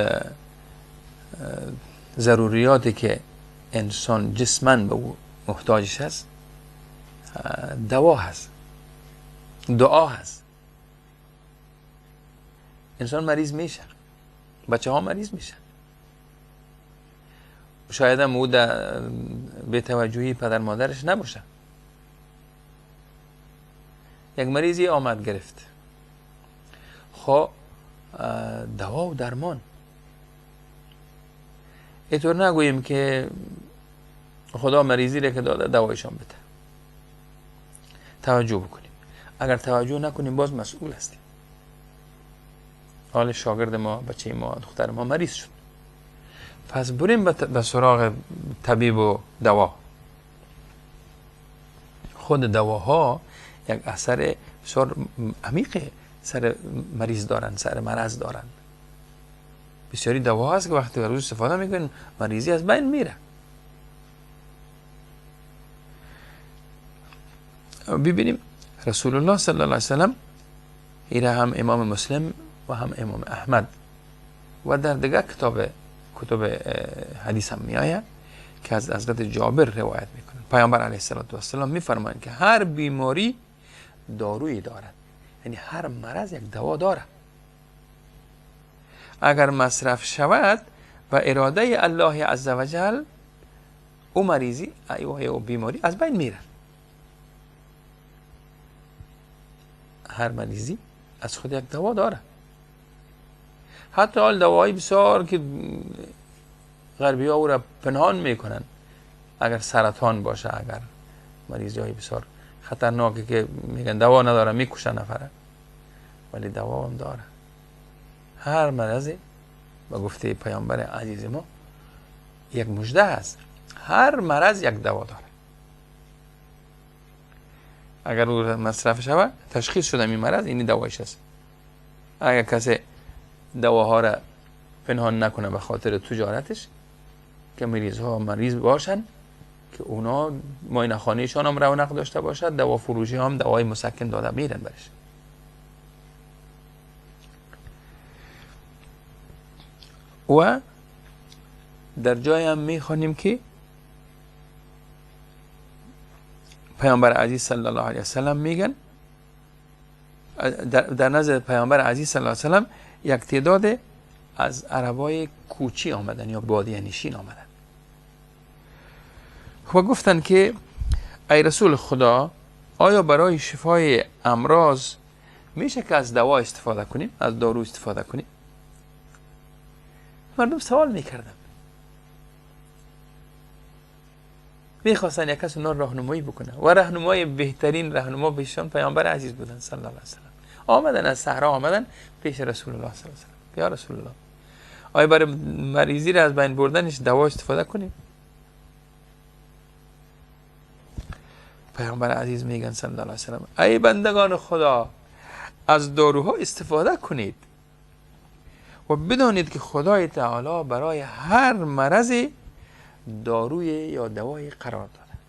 S4: ضروریاتی که انسان جسماً به او محتاجش هست، دوا هست، دعا هست. انسان مریض میشه، بچه ها مریض میشن، شاید هم او به توجهی پدر مادرش نباشه. یک مریضی آمد گرفت، خب دوا و درمان. اینطور نگوییم که خدا مریضی را که داده دوایشان بده. توجه بکنیم، اگر توجه نکنیم باز مسئول هستیم. حال شاگرد ما، بچه ما، دختر ما مریض شد، پس بریم به سراغ طبیب و دوا. خود دواها یک اثر بسیار عمیق سر مریض دارن، سر مرض دارن. بسیاری دواها هست که وقتی روز استفاده میکنین مریضی از بین میره. ببینیم رسول الله صلی الله علیه وسلم ایره هم امام مسلم و هم امام احمد و در دیگر کتب حدیث هم می آید که از حضرت جابر روایت میکنن. پیامبر علیه الصلاة والسلام میفرمایند که هر بیماری دارویی دارد، یعنی هر مرض یک دوا دارد. اگر مصرف شود و اراده الله عزوجل، او مریضی او بیماری از بین میره. هر مریضی از خود یک دوا داره. حتی حال دواهایی بسیار که غربی ها او را پنهان میکنن، اگر سرطان باشه، اگر مریضی های بسیار خطرناکی که میگن دوا نداره میکشن نفره، ولی دوا هم داره. هر مرضی به گفته پیامبر عزیز ما یک مژده است. هر مرض یک دوا داره. اگر او مصرف شود، تشخیص شده این مرض، این دوایش است. اگر کسی دواها را پنهان نکنه به خاطر تجارتش، که مریض ها مریض باشن که اونا معاینه خانه‌شان هم رونق داشته باشد، دوا فروشی هم دوای مسکن داده میرن برش. و در جای هم میخوانیم که پیامبر عزیز صلی الله علیه وسلم میگن، در نزد پیامبر عزیز صلی الله علیه وسلم یک تعداد از عربای کوچی آمدن یا بادیه نشین آمدن و گفتن که ای رسول خدا، آیا برای شفای امراض میشه که از دوا استفاده کنیم، از دارو استفاده کنیم؟ مردم سوال میکردن، میخواستن یک کس اونا راهنمایی بکنه و راهنمای بهترین راهنما بهشان پیامبر عزیز بودن صلی الله علیه وسلم. آمدن از صحرا، آمدن پیش رسول الله صلی الله علیه وسلم، یا رسول الله، آیا برای مریضی را از بین بردنش دوا استفاده کنیم؟ پیامبر عزیز میگن صلی الله علیه وسلم، ای بندگان خدا، از داروها استفاده کنید و بدانید که خدای تعالی برای هر مرضی داروی یا دوای قرار داده.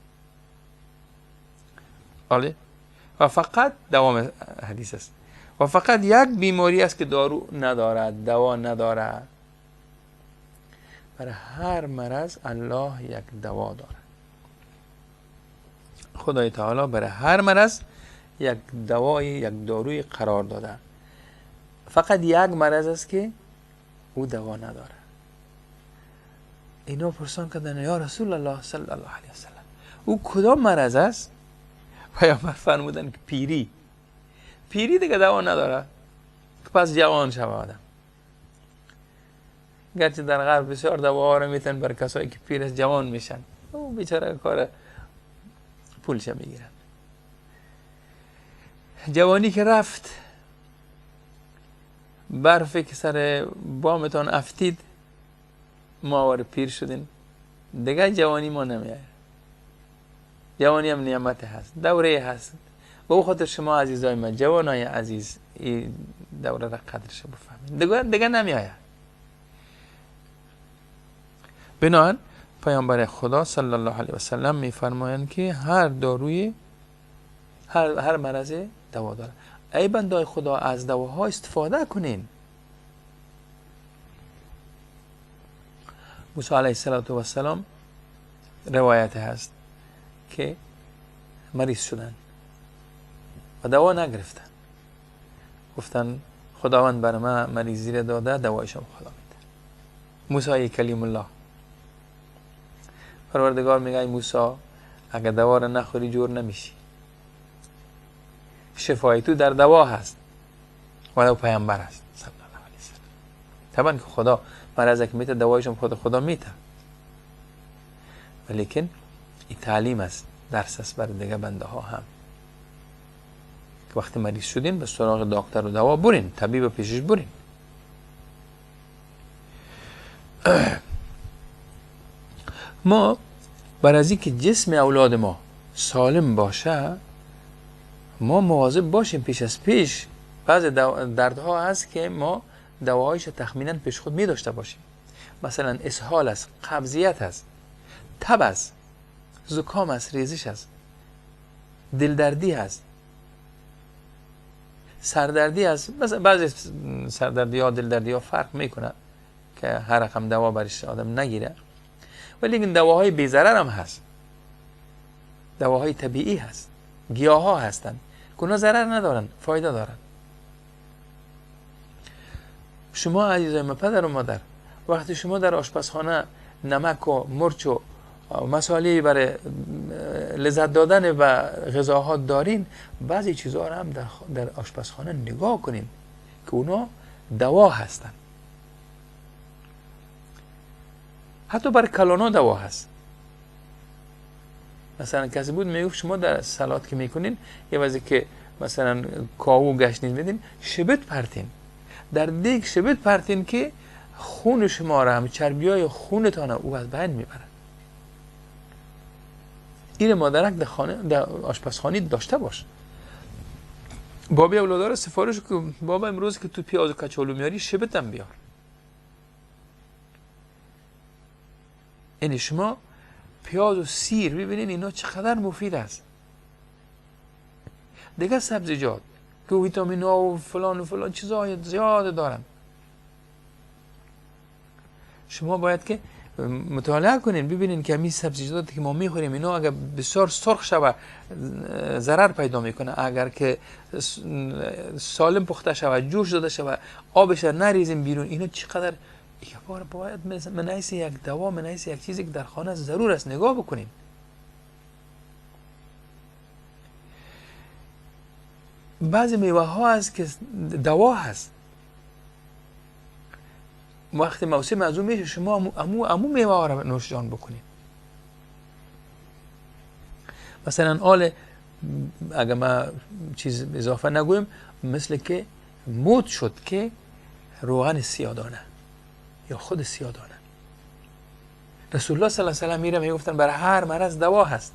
S4: آله و فقط دوام حدیث است، و فقط یک بیماری است که دارو ندارد، دوا ندارد. برای هر مرض الله یک دوا دارد. خدای تعالی برای هر مرض یک دوای، یک داروی قرار داده. فقط یک مرض است که او دوا نداره. اینا پرسان کردن یا رسول الله صلی الله علیه وسلم، او کدام مرض است؟ پیامبر فرمودن که پیری. پیری دیگه دوا نداره، پس جوان شود آدم. گرچه در غرب بسیار دواها را میتن بر کسایی که پیر است جوان میشن، او بیچاره کار پولش میگیرن. جوانی که رفت، برفی که سر بامتان افتید، ما وار پیر شدیم، دیگه جوانی ما نمیاد. جوانی هم نعمت هست، دوره هست. به او خاطر شما عزیزای من، جوانای عزیز، این دوره را قدرش بفهمید، دیگه نمیآید. بنابراین پیامبر خدا صلی الله علیه وسلم میفرمایند که هر داروی، هر مرض دوا داره. ای بندای خدا، از دواها استفاده کنین. موسی علیه السلام روایت هست که مریض شدن و دوا نگرفتن، گفتن خداوند بر من مریضی را داده، دوایشم خدا میده. موسی کلیم الله، پروردگار میگه ای موسی، اگر دوا را نخوری جور نمیشی، شفای تو در دوا هست، ولو پیامبر است صلی الله علیه وسلم. طبعا که خدا مرض که میته، دوایشم خود خدا میته، ولیکن این تعلیم است، درس است برای دیگه بنده ها هم، که وقتی مریض شدین به سراغ دکتر و دوا برین، طبیب پیشش برین. ما بر از اینکه جسم اولاد ما سالم باشه، ما مواظب باشیم پیش از پیش. بعض دردها هست که ما دواهایش تخمینا پیش خود می داشته باشیم. مثلا اسهال است، قبضیت است، تب است، زکام است، ریزش است، دلدردی است، سردردی است. مثلا بعضی سردردی ها، دلدردی ها فرق میکنه که هر رقم دوا برش آدم نگیره، ولی این دواهای بی ضرر هم هست، دواهای طبیعی هست، گیاه ها هستن که اونا ضرر ندارن، فایده دارن. شما عزیزای من، پدر و مادر، وقتی شما در آشپزخانه نمک و مرچ و مساله برای لذت دادن به غذاها دارین، بعضی چیزها رو هم در آشپزخانه نگاه کنین که اونا دوا هستن. حتی برای کلانا دوا هست. مثلا کسی بود میگفت شما در سلات که میکنین، یه وضعی که مثلا کاهو گشنیز میدین، شبت پرتین در دیگ، شبت پرتین که خون شما را هم، چربیای خونتان او از بین میبرد. این مادرک در خانه، در آشپزخانه داشته باش. بابی اولادا رو سفارش که بابا امروز که تو پیاز و کچالو میاری شبتم بیار. یعنی شما پیاز و سیر ببینین اینا چقدر مفید است. دیگه سبزیجات که ویتامین ها و فلان و فلان چیزهای زیاد دارن. شما باید که مطالعه کنین، ببینین که همین سبزیجاتی که ما میخوریم اینا اگر بسیار سرخ شوه ضرر پیدا میکنه، اگر که سالم پخته شوه، جوش داده شوه، آبش نریزیم بیرون، اینا چقدر یک بار باید من حیث یک دوا، من حیث یک چیزی که در خانه ضرور است نگاه بکنیم. بعضی میوه ها هست که دوا هست، وقتی موسم از اون میشه شما امو میوه ها را نوش جان بکنید. مثلا آل اگر ما چیز اضافه نگویم، مثل که مد شد که روغن سیادانه یا خود سیادانه. رسول الله صلی الله علیه و سلم میره میگفتن برای هر مرض دوا هست.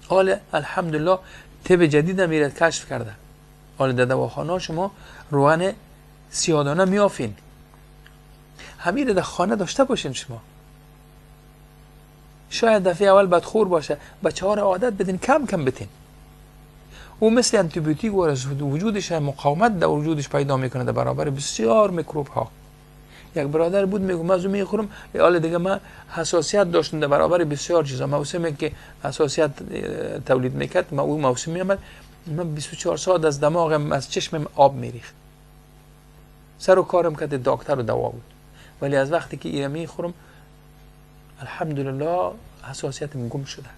S4: آل الحمدلله طب جدید هم میره کشف کرده. آل در دواخانه شما روغن سیادانه میافین، همین در خانه داشته باشین. شما شاید دفعه اول بدخور باشه، بچه ها رو عادت بدین، کم کم بدین. او مثل انتیبیوتیک وجودش مقاومت در وجودش پیدا میکنه در برابر بسیار میکروب ها. یک برادر بود میگم من از اون میخورم، حالا دیگه من حساسیت داشتم در برابر بسیار چیزا. موسمی که حساسیت تولید میکرد، ما اون موسم میامد، من 24 ساعت از دماغم از چشمم آب میریخت. سر و کارم که دکتر و دوا بود. ولی از وقتی که ایره میخورم الحمدلله حساسیتم گم شده.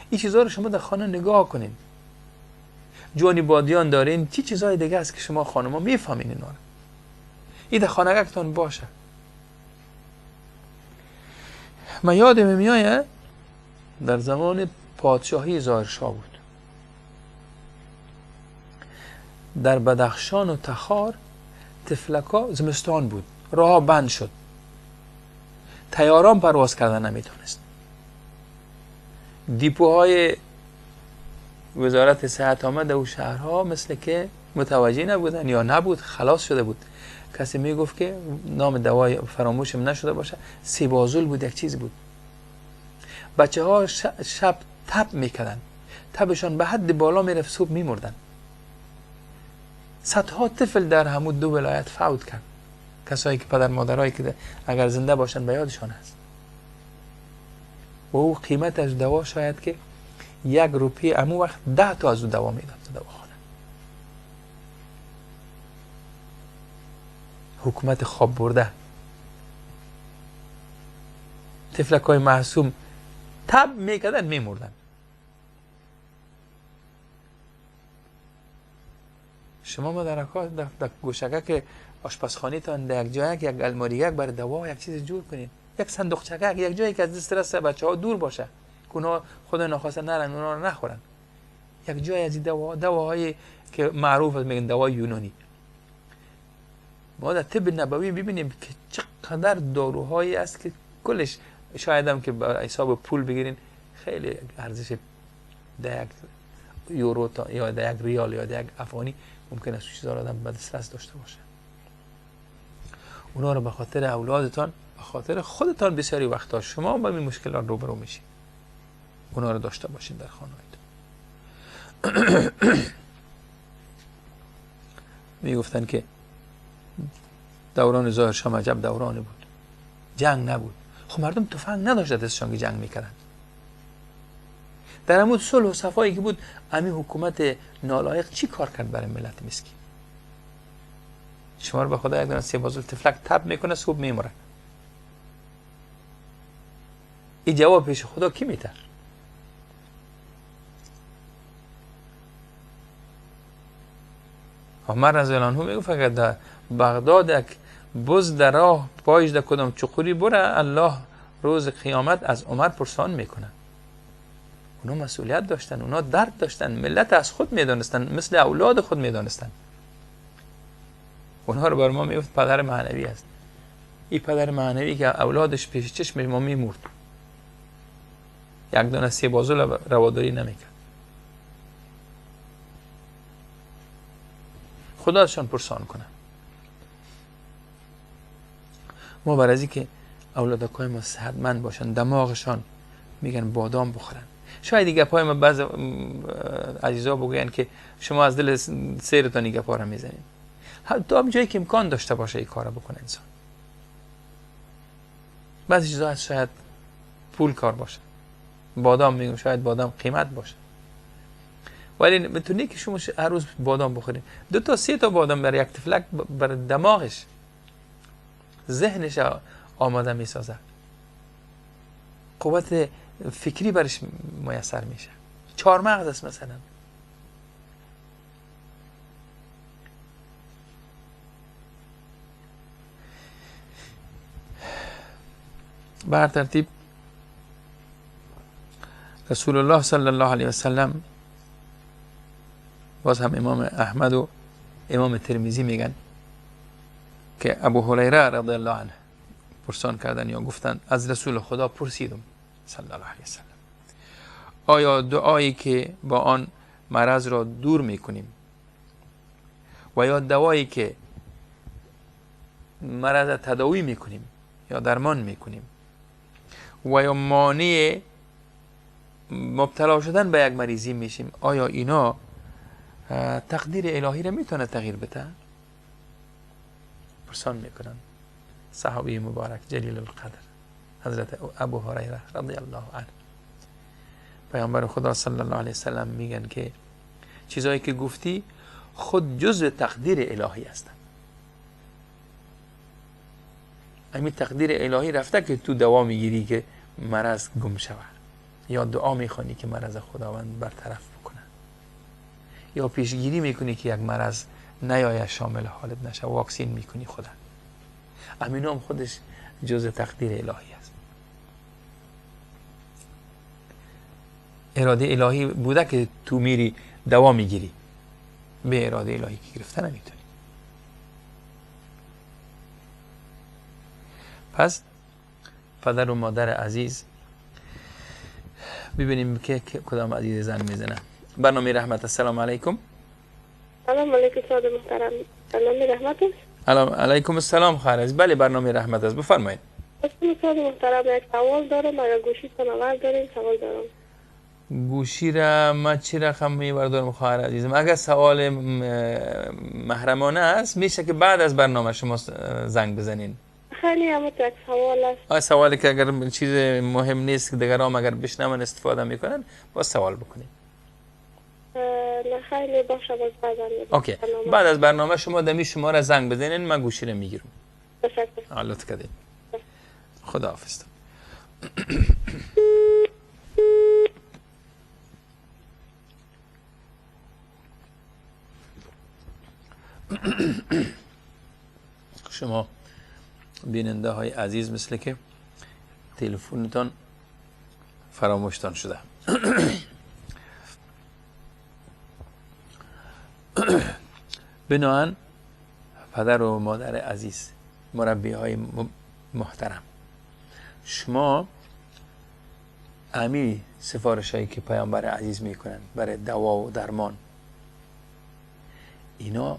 S4: این چیزا رو شما در خانه نگاه کنین. جوانی بادیان دارین، چی چیزای دیگه است که شما خانما میفهمین اینا رو. این در خانگکتان باشه. من یادم میایه در زمان پادشاهی ظاهرشاه بود، در بدخشان و تخار طفلکا زمستان بود، راه بند شد، طیاران پرواز کردن نمیتونست. دیپوهای وزارت صحت آمد و شهرها مثل که متوجه نبودن یا نبود، خلاص شده بود. کسی میگفت که نام دوای فراموشم نشده باشه، سیبازول بود، یک چیز بود. بچه ها شب تب میکردن، تبشان به حد بالا میرفت، صبح میمردن. صدها طفل در همون دو ولایت فوت کرد. کسایی که پدر مادرایی که اگر زنده باشن به یادشان هست. و او قیمت از دوا شاید که 1 روپیه امو وقت 10 تا از او دوا میداد دواخانه. حکومت خواب برده، طفلکای معصوم تب میکردن میمردن. شما مدرکات در گوشکه که آشپزخانه تان در یک جای یک الماری یک بر دوا یک چیز جور کنین، یک صندوقچکه یک جایی که از استرس بچه ها دور باشه که اونا خدا ناخواسته نرن اونا رو نخورن، یک جای از این دواهایی که معروف است میگن دوای یونانی. ما در طب نبوی ببینیم که چقدر داروهایی است که کلش شاید هم که به حساب پول بگیرین خیلی ارزش ده 1 یورو تا یا ده 1 ریال یا ده 1 افغانی ممکن است چیزا رو آدم به دسترس داشته باشه. اونا رو به خاطر اولادتان، به خاطر خودتان بسیاری وقتا شما با این مشکلات روبرو میشین. اونا رو داشته باشین در خانه هایتون. میگفتن که دوران ظاهرشاه عجب دورانی بود، جنگ نبود. خب مردم تفنگ نداشت دستشان که جنگ میکردن. در همون صلح و صفایی که بود، همین حکومت نالایق چی کار کرد برای ملت مسکین؟ شما رو به خدا یک دانه سه بازول تفلک تب میکنه صبح میمره. این جواب پیش خدا کی میده؟ عمر رضی الله عنه میگفت اگر در بغداد یک بز در راه پایش در کدام چقوری بره، الله روز قیامت از عمر پرسان میکنه. اونا مسئولیت داشتن، اونا درد داشتن، ملت از خود میدانستن، مثل اولاد خود میدانستن. اونها رو بر ما میگفت پدر معنوی است. این پدر معنوی که اولادش پیش چشم ما میمرد. یک دانه سه بازو رواداری نمیکرد. خدا ازشان پرسان کنه. ما برای از که اولادکای ما صحتمند باشن، دماغشان میگن بادام بخورن. شاید دیگه پای ما بعض عزیزا بگوین که شما از دل سیرتان این گپا را میزنین. تا جایی که امکان داشته باشه این کارا بکنه انسان. بعضی چیزا هست شاید پول کار باشه، بادام میگم شاید بادام قیمت باشه، ولی میتونی که شما هر روز بادام بخورید، 2 تا 3 تا بادام برای یک طفلک برای دماغش ذهنش آماده میسازه، قوت فکری برش میسر میشه. چهارمغز است مثلا. به هر ترتیب رسول الله صلی الله علیه وسلم، باز هم امام احمد و امام ترمذی میگن که ابو هریره رضی الله عنه پرسان کردن یا گفتن از رسول خدا پرسیدم صلی الله علیه وسلم، آیا دعایی که با آن مرض را دور میکنیم و یا دوایی که مرض تداوی میکنیم یا درمان میکنیم و یا مانع مبتلا شدن به یک مریضی میشیم، آیا اینا تقدیر الهی را میتونه تغییر بده؟ پرسان میکنن صحابی مبارک جلیل القدر حضرت ابو هریره رضی الله عنه. پیامبر خدا صلی الله علیه وسلم میگن که چیزایی که گفتی خود جزء تقدیر الهی هستن. همین تقدیر الهی رفته که تو دوا میگیری که مرض گم شود، یا دعا میخوانی که مرض خداوند برطرف بکنه، یا پیشگیری میکنی که یک مرض نیاید شامل حالت نشه، واکسین میکنی خدا. همین هم خودش جزء تقدیر الهی است. اراده الهی بوده که تو میری دوا میگیری، به اراده الهی که گرفته نمیتونی. پس پدر و مادر عزیز، ببینیم که کدام عزیز زن میزنه. برنامه رحمت، السلام علیکم.
S6: سلام علیکم ساده محترم، برنامه رحمت است.
S4: علیکم السلام خواهر عزیز. بله برنامه رحمت است، بفرمایید.
S6: ساده محترم یک سوال دارم، اگر گوشی تان داریم سوال دارم.
S4: گوشی را ما چی رقم میبردارم خواهر عزیزم؟ اگر سوال محرمانه است میشه که بعد از برنامه شما زنگ بزنین.
S6: خیلی هم یک سوال است.
S4: سوالی که اگر چیز مهم نیست که دیگران اگر بشنون استفاده میکنن باز سوال بکنید.
S6: نه خیلی باشه، باز بعد.
S4: اوکی، بعد از برنامه شما دمی شما را زنگ بزنین، من گوشی را میگیرم.
S6: تشکر.
S4: لطف کردین. خداحافظ. شما بیننده های عزیز مثل که تلفنتان فراموشتان شده. بناهن پدر و مادر عزیز، مربی های محترم، شما امی سفارش هایی که پیامبر عزیز میکنن برای دوا و درمان، اینا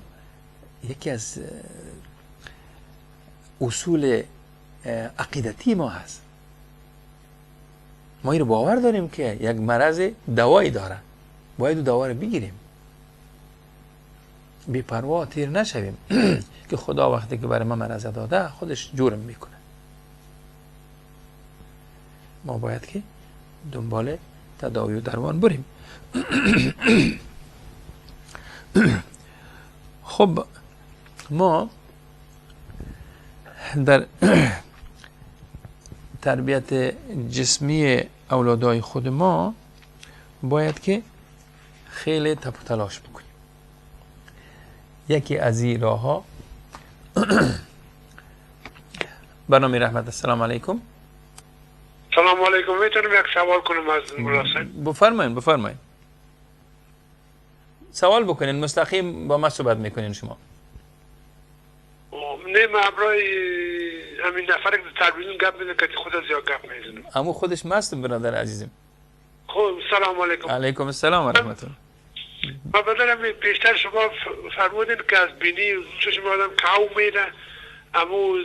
S4: یکی از اصول عقیدتی ما هست. ما این رو باور داریم که یک مرض دوایی داره، باید دوا رو بگیریم، بی پروا تیر نشویم که خدا وقتی که برای ما مرض داده خودش جورم میکنه. ما باید که دنبال تداوی و درمان بریم. خب ما در تربیت جسمی اولادای خود ما باید که خیلی تپ و تلاش بکنیم. یکی از این راه ها برنامه رحمت. السلام علیکم.
S7: سلام علیکم. میتونم یک سوال کنم از مولا صاحب؟
S4: بفرمایید بفرمایید، سوال بکنین، مستقیم با ما صحبت میکنین شما.
S7: نه من برای همین نفر که تلویزیون گپ میزنه که خود زیاد گپ میزنه.
S4: امو خودش مست برادر عزیزم.
S7: خب سلام علیکم.
S4: علیکم السلام و رحمت الله.
S7: ما بدلم پیشتر شما فرمودین که از بینی چشم آدم کاو میره، امو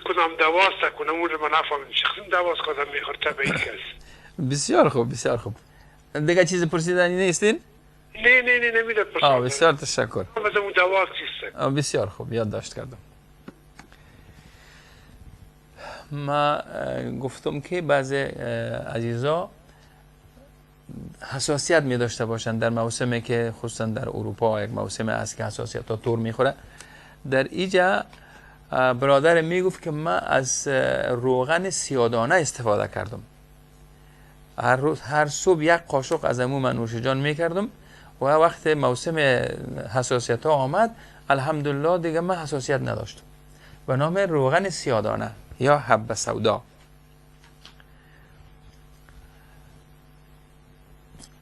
S7: کدام دواست کنم اون رو من نفهمیدم شخصا دواست کدام میخورد طبیعی کس.
S4: بسیار خوب، بسیار خوب. دیگه چیز پرسیدنی نیستین؟
S7: نه نه نه نمیده پرسیدن.
S4: بسیار تشکر.
S7: مثلا اون دواست چیست؟
S4: بسیار خوب، یادداشت کردم. ما گفتم که بعضی عزیزا حساسیت می داشته باشند در موسمی که خصوصا در اروپا یک موسم است که حساسیت ها طور میخوره. در اینجا برادر میگفت که من از روغن سیادانه استفاده کردم، هر روز هر صبح یک قاشق از امو من نوش جان میکردم و وقت موسم حساسیت ها آمد الحمدلله دیگه من حساسیت نداشتم. به نام روغن سیادانه یا حبه سودا.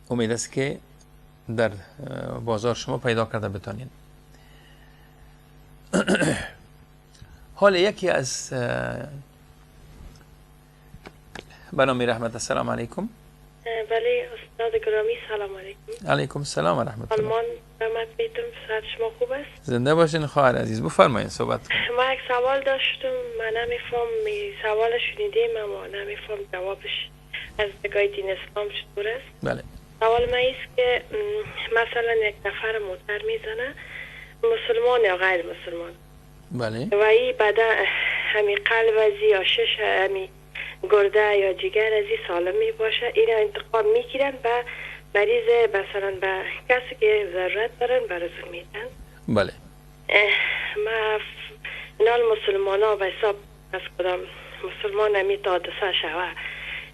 S4: امید است که در بازار شما پیدا کرده بتانین. حال یکی از برنامه رحمت. السلام علیکم.
S6: بله استاد گرامی سلام علیکم.
S4: علیکم السلام و رحمت الله.
S6: آلمان رحمت میتم، صحت شما خوب است؟
S4: زنده باشین خواهر عزیز، بفرمایید صحبت کنید.
S6: ما یک سوال داشتم، من نمیفهم سوال شنیدیم اما نمیفهم جوابش از نگاه دین اسلام چطور است.
S4: بله.
S6: سوال من است که مثلا یک نفر موتر میزنه، مسلمان یا غیر مسلمان،
S4: بله،
S6: و این بدن همی قلب ازی یا شش همی گرده یا جگر ازی سالم می باشه، این انتقال میگیرن به مریض، مثلا به کسی که ضرورت دارن برازون میدن.
S4: بله.
S6: ما نال مسلمان ها به حساب از کدام مسلمان همی حادثه شوه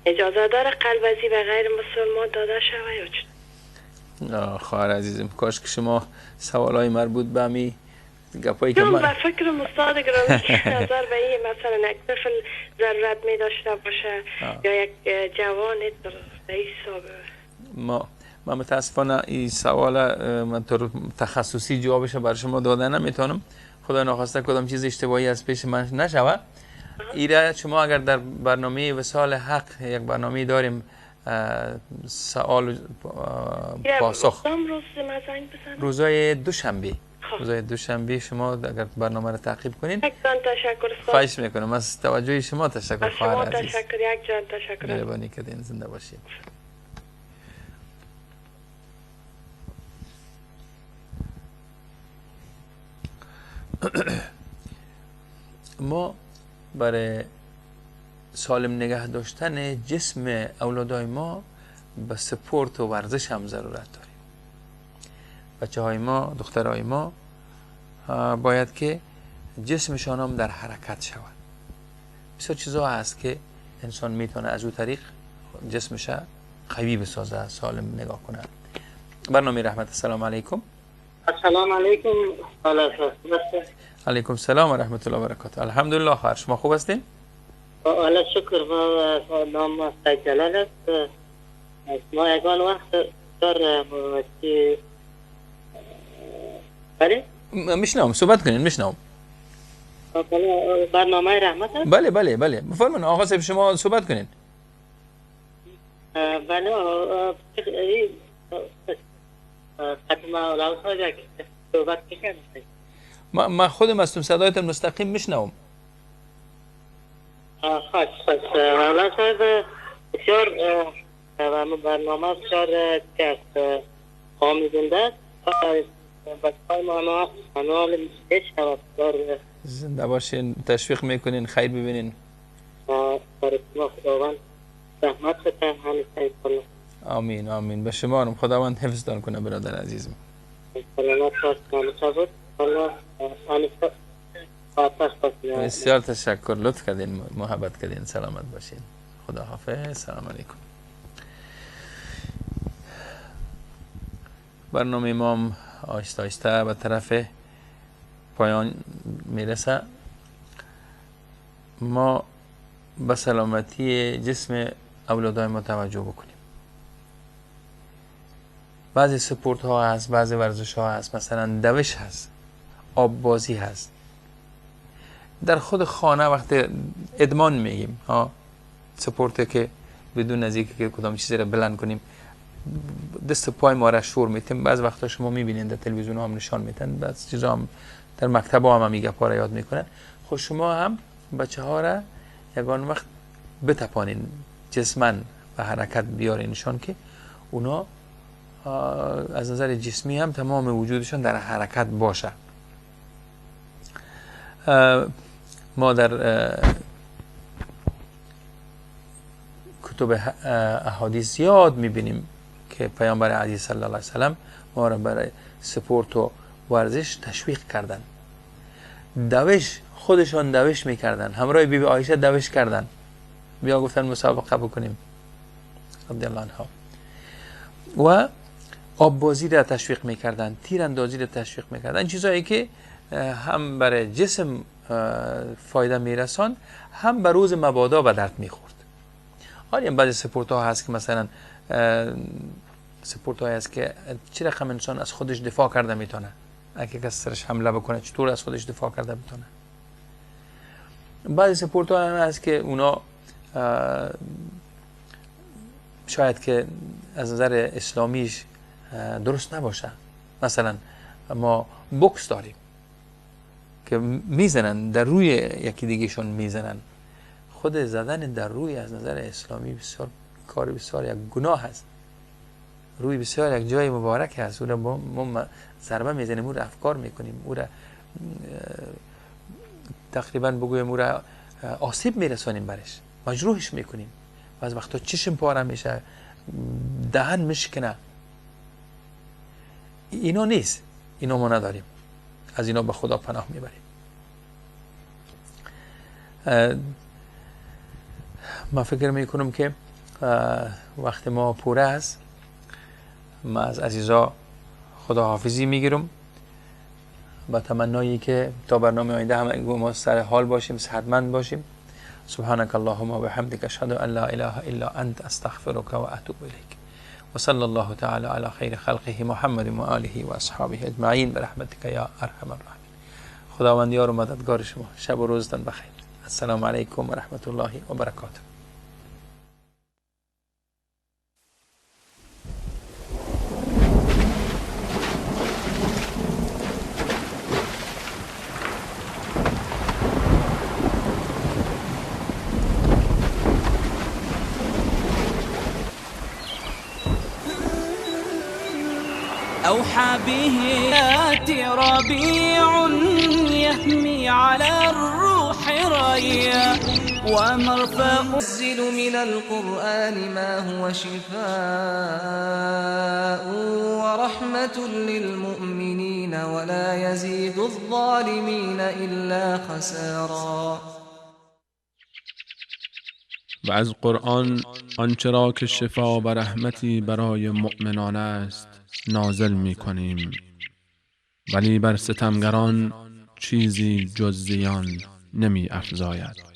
S6: اجازه داره قلب ازی به غیر مسلمان داده شوه یا چطور؟
S4: خواهر عزیزم کاش که شما سوالای مربوط به همی گپایی که
S6: من به فکر استاد گرامی که نظر به این مثلا یک طفل ضرورت می داشته باشه یا یک جوان در این حساب.
S4: ما متاسفانه این سوال من طور تخصصی جوابش برای شما داده نمیتونم، خدا ناخواسته کدام چیز اشتباهی از پیش من نشوه. ایره شما اگر در برنامه وصال حق یک برنامه داریم سوال پاسخ، روزای دوشنبه، روزای دوشنبه شما اگر برنامه رو تعقیب کنین.
S6: یک جان تشکر.
S4: خواهش میکنم از توجه شما تشکر خواهر عزیز.
S6: تشکر، یک جان تشکر.
S4: مهربانی کردین، زنده باشید. ما برای سالم نگه داشتن جسم اولادای ما به سپورت و ورزش هم ضرورت داریم. بچه های ما، دخترهای ما باید که جسمشان هم در حرکت شود. بسیار چیزها هست که انسان میتونه از او طریق جسمش قوی بسازه، سالم نگاه کنه. برنامه رحمت. السلام علیکم.
S8: السلام علیکم.
S4: علیکم السلام و رحمت الله و برکاته. الحمدلله خواهر، شما خوب هستین؟
S8: الله شکر. ما نام سید جلال است. ما یگان وقت در بله؟
S4: میشنوم، صحبت کنین، میشنوم.
S8: بله برنامه رحمت است؟
S4: بله بله بله بفرمایید آقا صاحب، شما صحبت کنین.
S8: بله صحبت میکنم.
S4: ما خودم هستم، صدایتون مستقیم میشنوم.
S8: خوش خوش مولانا صاحب، بسیار برنامه بسیار که است آموزنده است. بچه‌های ما همه
S4: زنده باشین، تشویق میکنین، خیر ببینین.
S8: برای شما خداوند رحمت بده همیشه.
S4: آمین آمین. به شما هم خداوند حفظتان کنه برادر عزیزم. بسیار تشکر، لطف کردین، محبت کردین، سلامت باشین. خدا حافظ. سلام علیکم. برنامه ما آهسته آهسته به طرف پایان میرسه. ما به سلامتی جسم اولادای ما توجه بکنیم. بعضی سپورت ها هست، بعضی ورزش ها هست، مثلا دوش هست، آب بازی هست. در خود خانه وقتی ادمان میگیم ها، سپورت که بدون از اینکه کدام چیزی را بلند کنیم دست پای ما را شور میتیم. بعض وقتا شما میبینین در تلویزیون هم نشان میتن، بعض چیزا هم در مکتب هم میگه پا را یاد میکنن. خب شما هم بچه ها را یگان وقت بتپانین، جسما به حرکت بیارینشان که اونا از نظر جسمی هم تمام وجودشان در حرکت باشه. ما در کتب احادیث زیاد میبینیم که پیامبر عزیز صلی الله علیه وسلم ما را برای سپورت و ورزش تشویق کردن. دوش خودشان دوش میکردن، همراه بیبی عایشه دوش کردن، بیا گفتن مسابقه بکنیم رضی الله عنها. و آب بازی را تشویق میکردن، تیر اندازی را تشویق میکردن، چیزایی که هم برای جسم فایده میرسان، هم بر روز مبادا به درد میخورد. آره بعضی سپورت ها هست که مثلا سپورت های هست که چه رقم انسان از خودش دفاع کرده میتونه، اگه کس سرش حمله بکنه چطور از خودش دفاع کرده میتونه. بعضی سپورت ها هم هست که اونا شاید که از نظر اسلامیش درست نباشه. مثلا ما بوکس داریم که میزنن در روی یکی دیگهشون میزنن. خود زدن در روی از نظر اسلامی بسیار کار بسیار یک گناه است. روی بسیار یک جای مبارک است، او را ما ضربه میزنیم، او را افکار میکنیم، او را تقریبا بگویم او را آسیب میرسانیم، برش مجروحش میکنیم. بعض وقتا چشم پاره میشه، دهن میشکنه. اینا نیست، اینا ما نداریم، از اینا به خدا پناه میبریم. ما فکر میکنم که وقت ما پوره است. ما از عزیزا خداحافظی میگیرم با تمنایی که تا برنامه آینده هم ما سر حال باشیم، صحتمند باشیم. سبحانك اللهم وبحمدك اشهد ان لا اله الا انت استغفرك واتوب اليك وصلى الله تعالى على خير خلقه محمد وآله واصحابه اجمعین برحمتك یا ارحم الراحمین. خداوند یار و مددگار شما. شب و روزتان بخیر. السلام علیکم و رحمت الله و برکاته.
S1: أوحى به ربيع يهمي على الروح ريا ومرفأ.
S2: ينزل من القرآن ما هو شفاء ورحمة للمؤمنين ولا يزيد الظالمين إلا خسارا.
S3: و از قرآن آنچه را که شفا و رحمتی برای مؤمنان است نازل می کنیم، ولی بر ستمگران چیزی جز زیان نمی افزاید.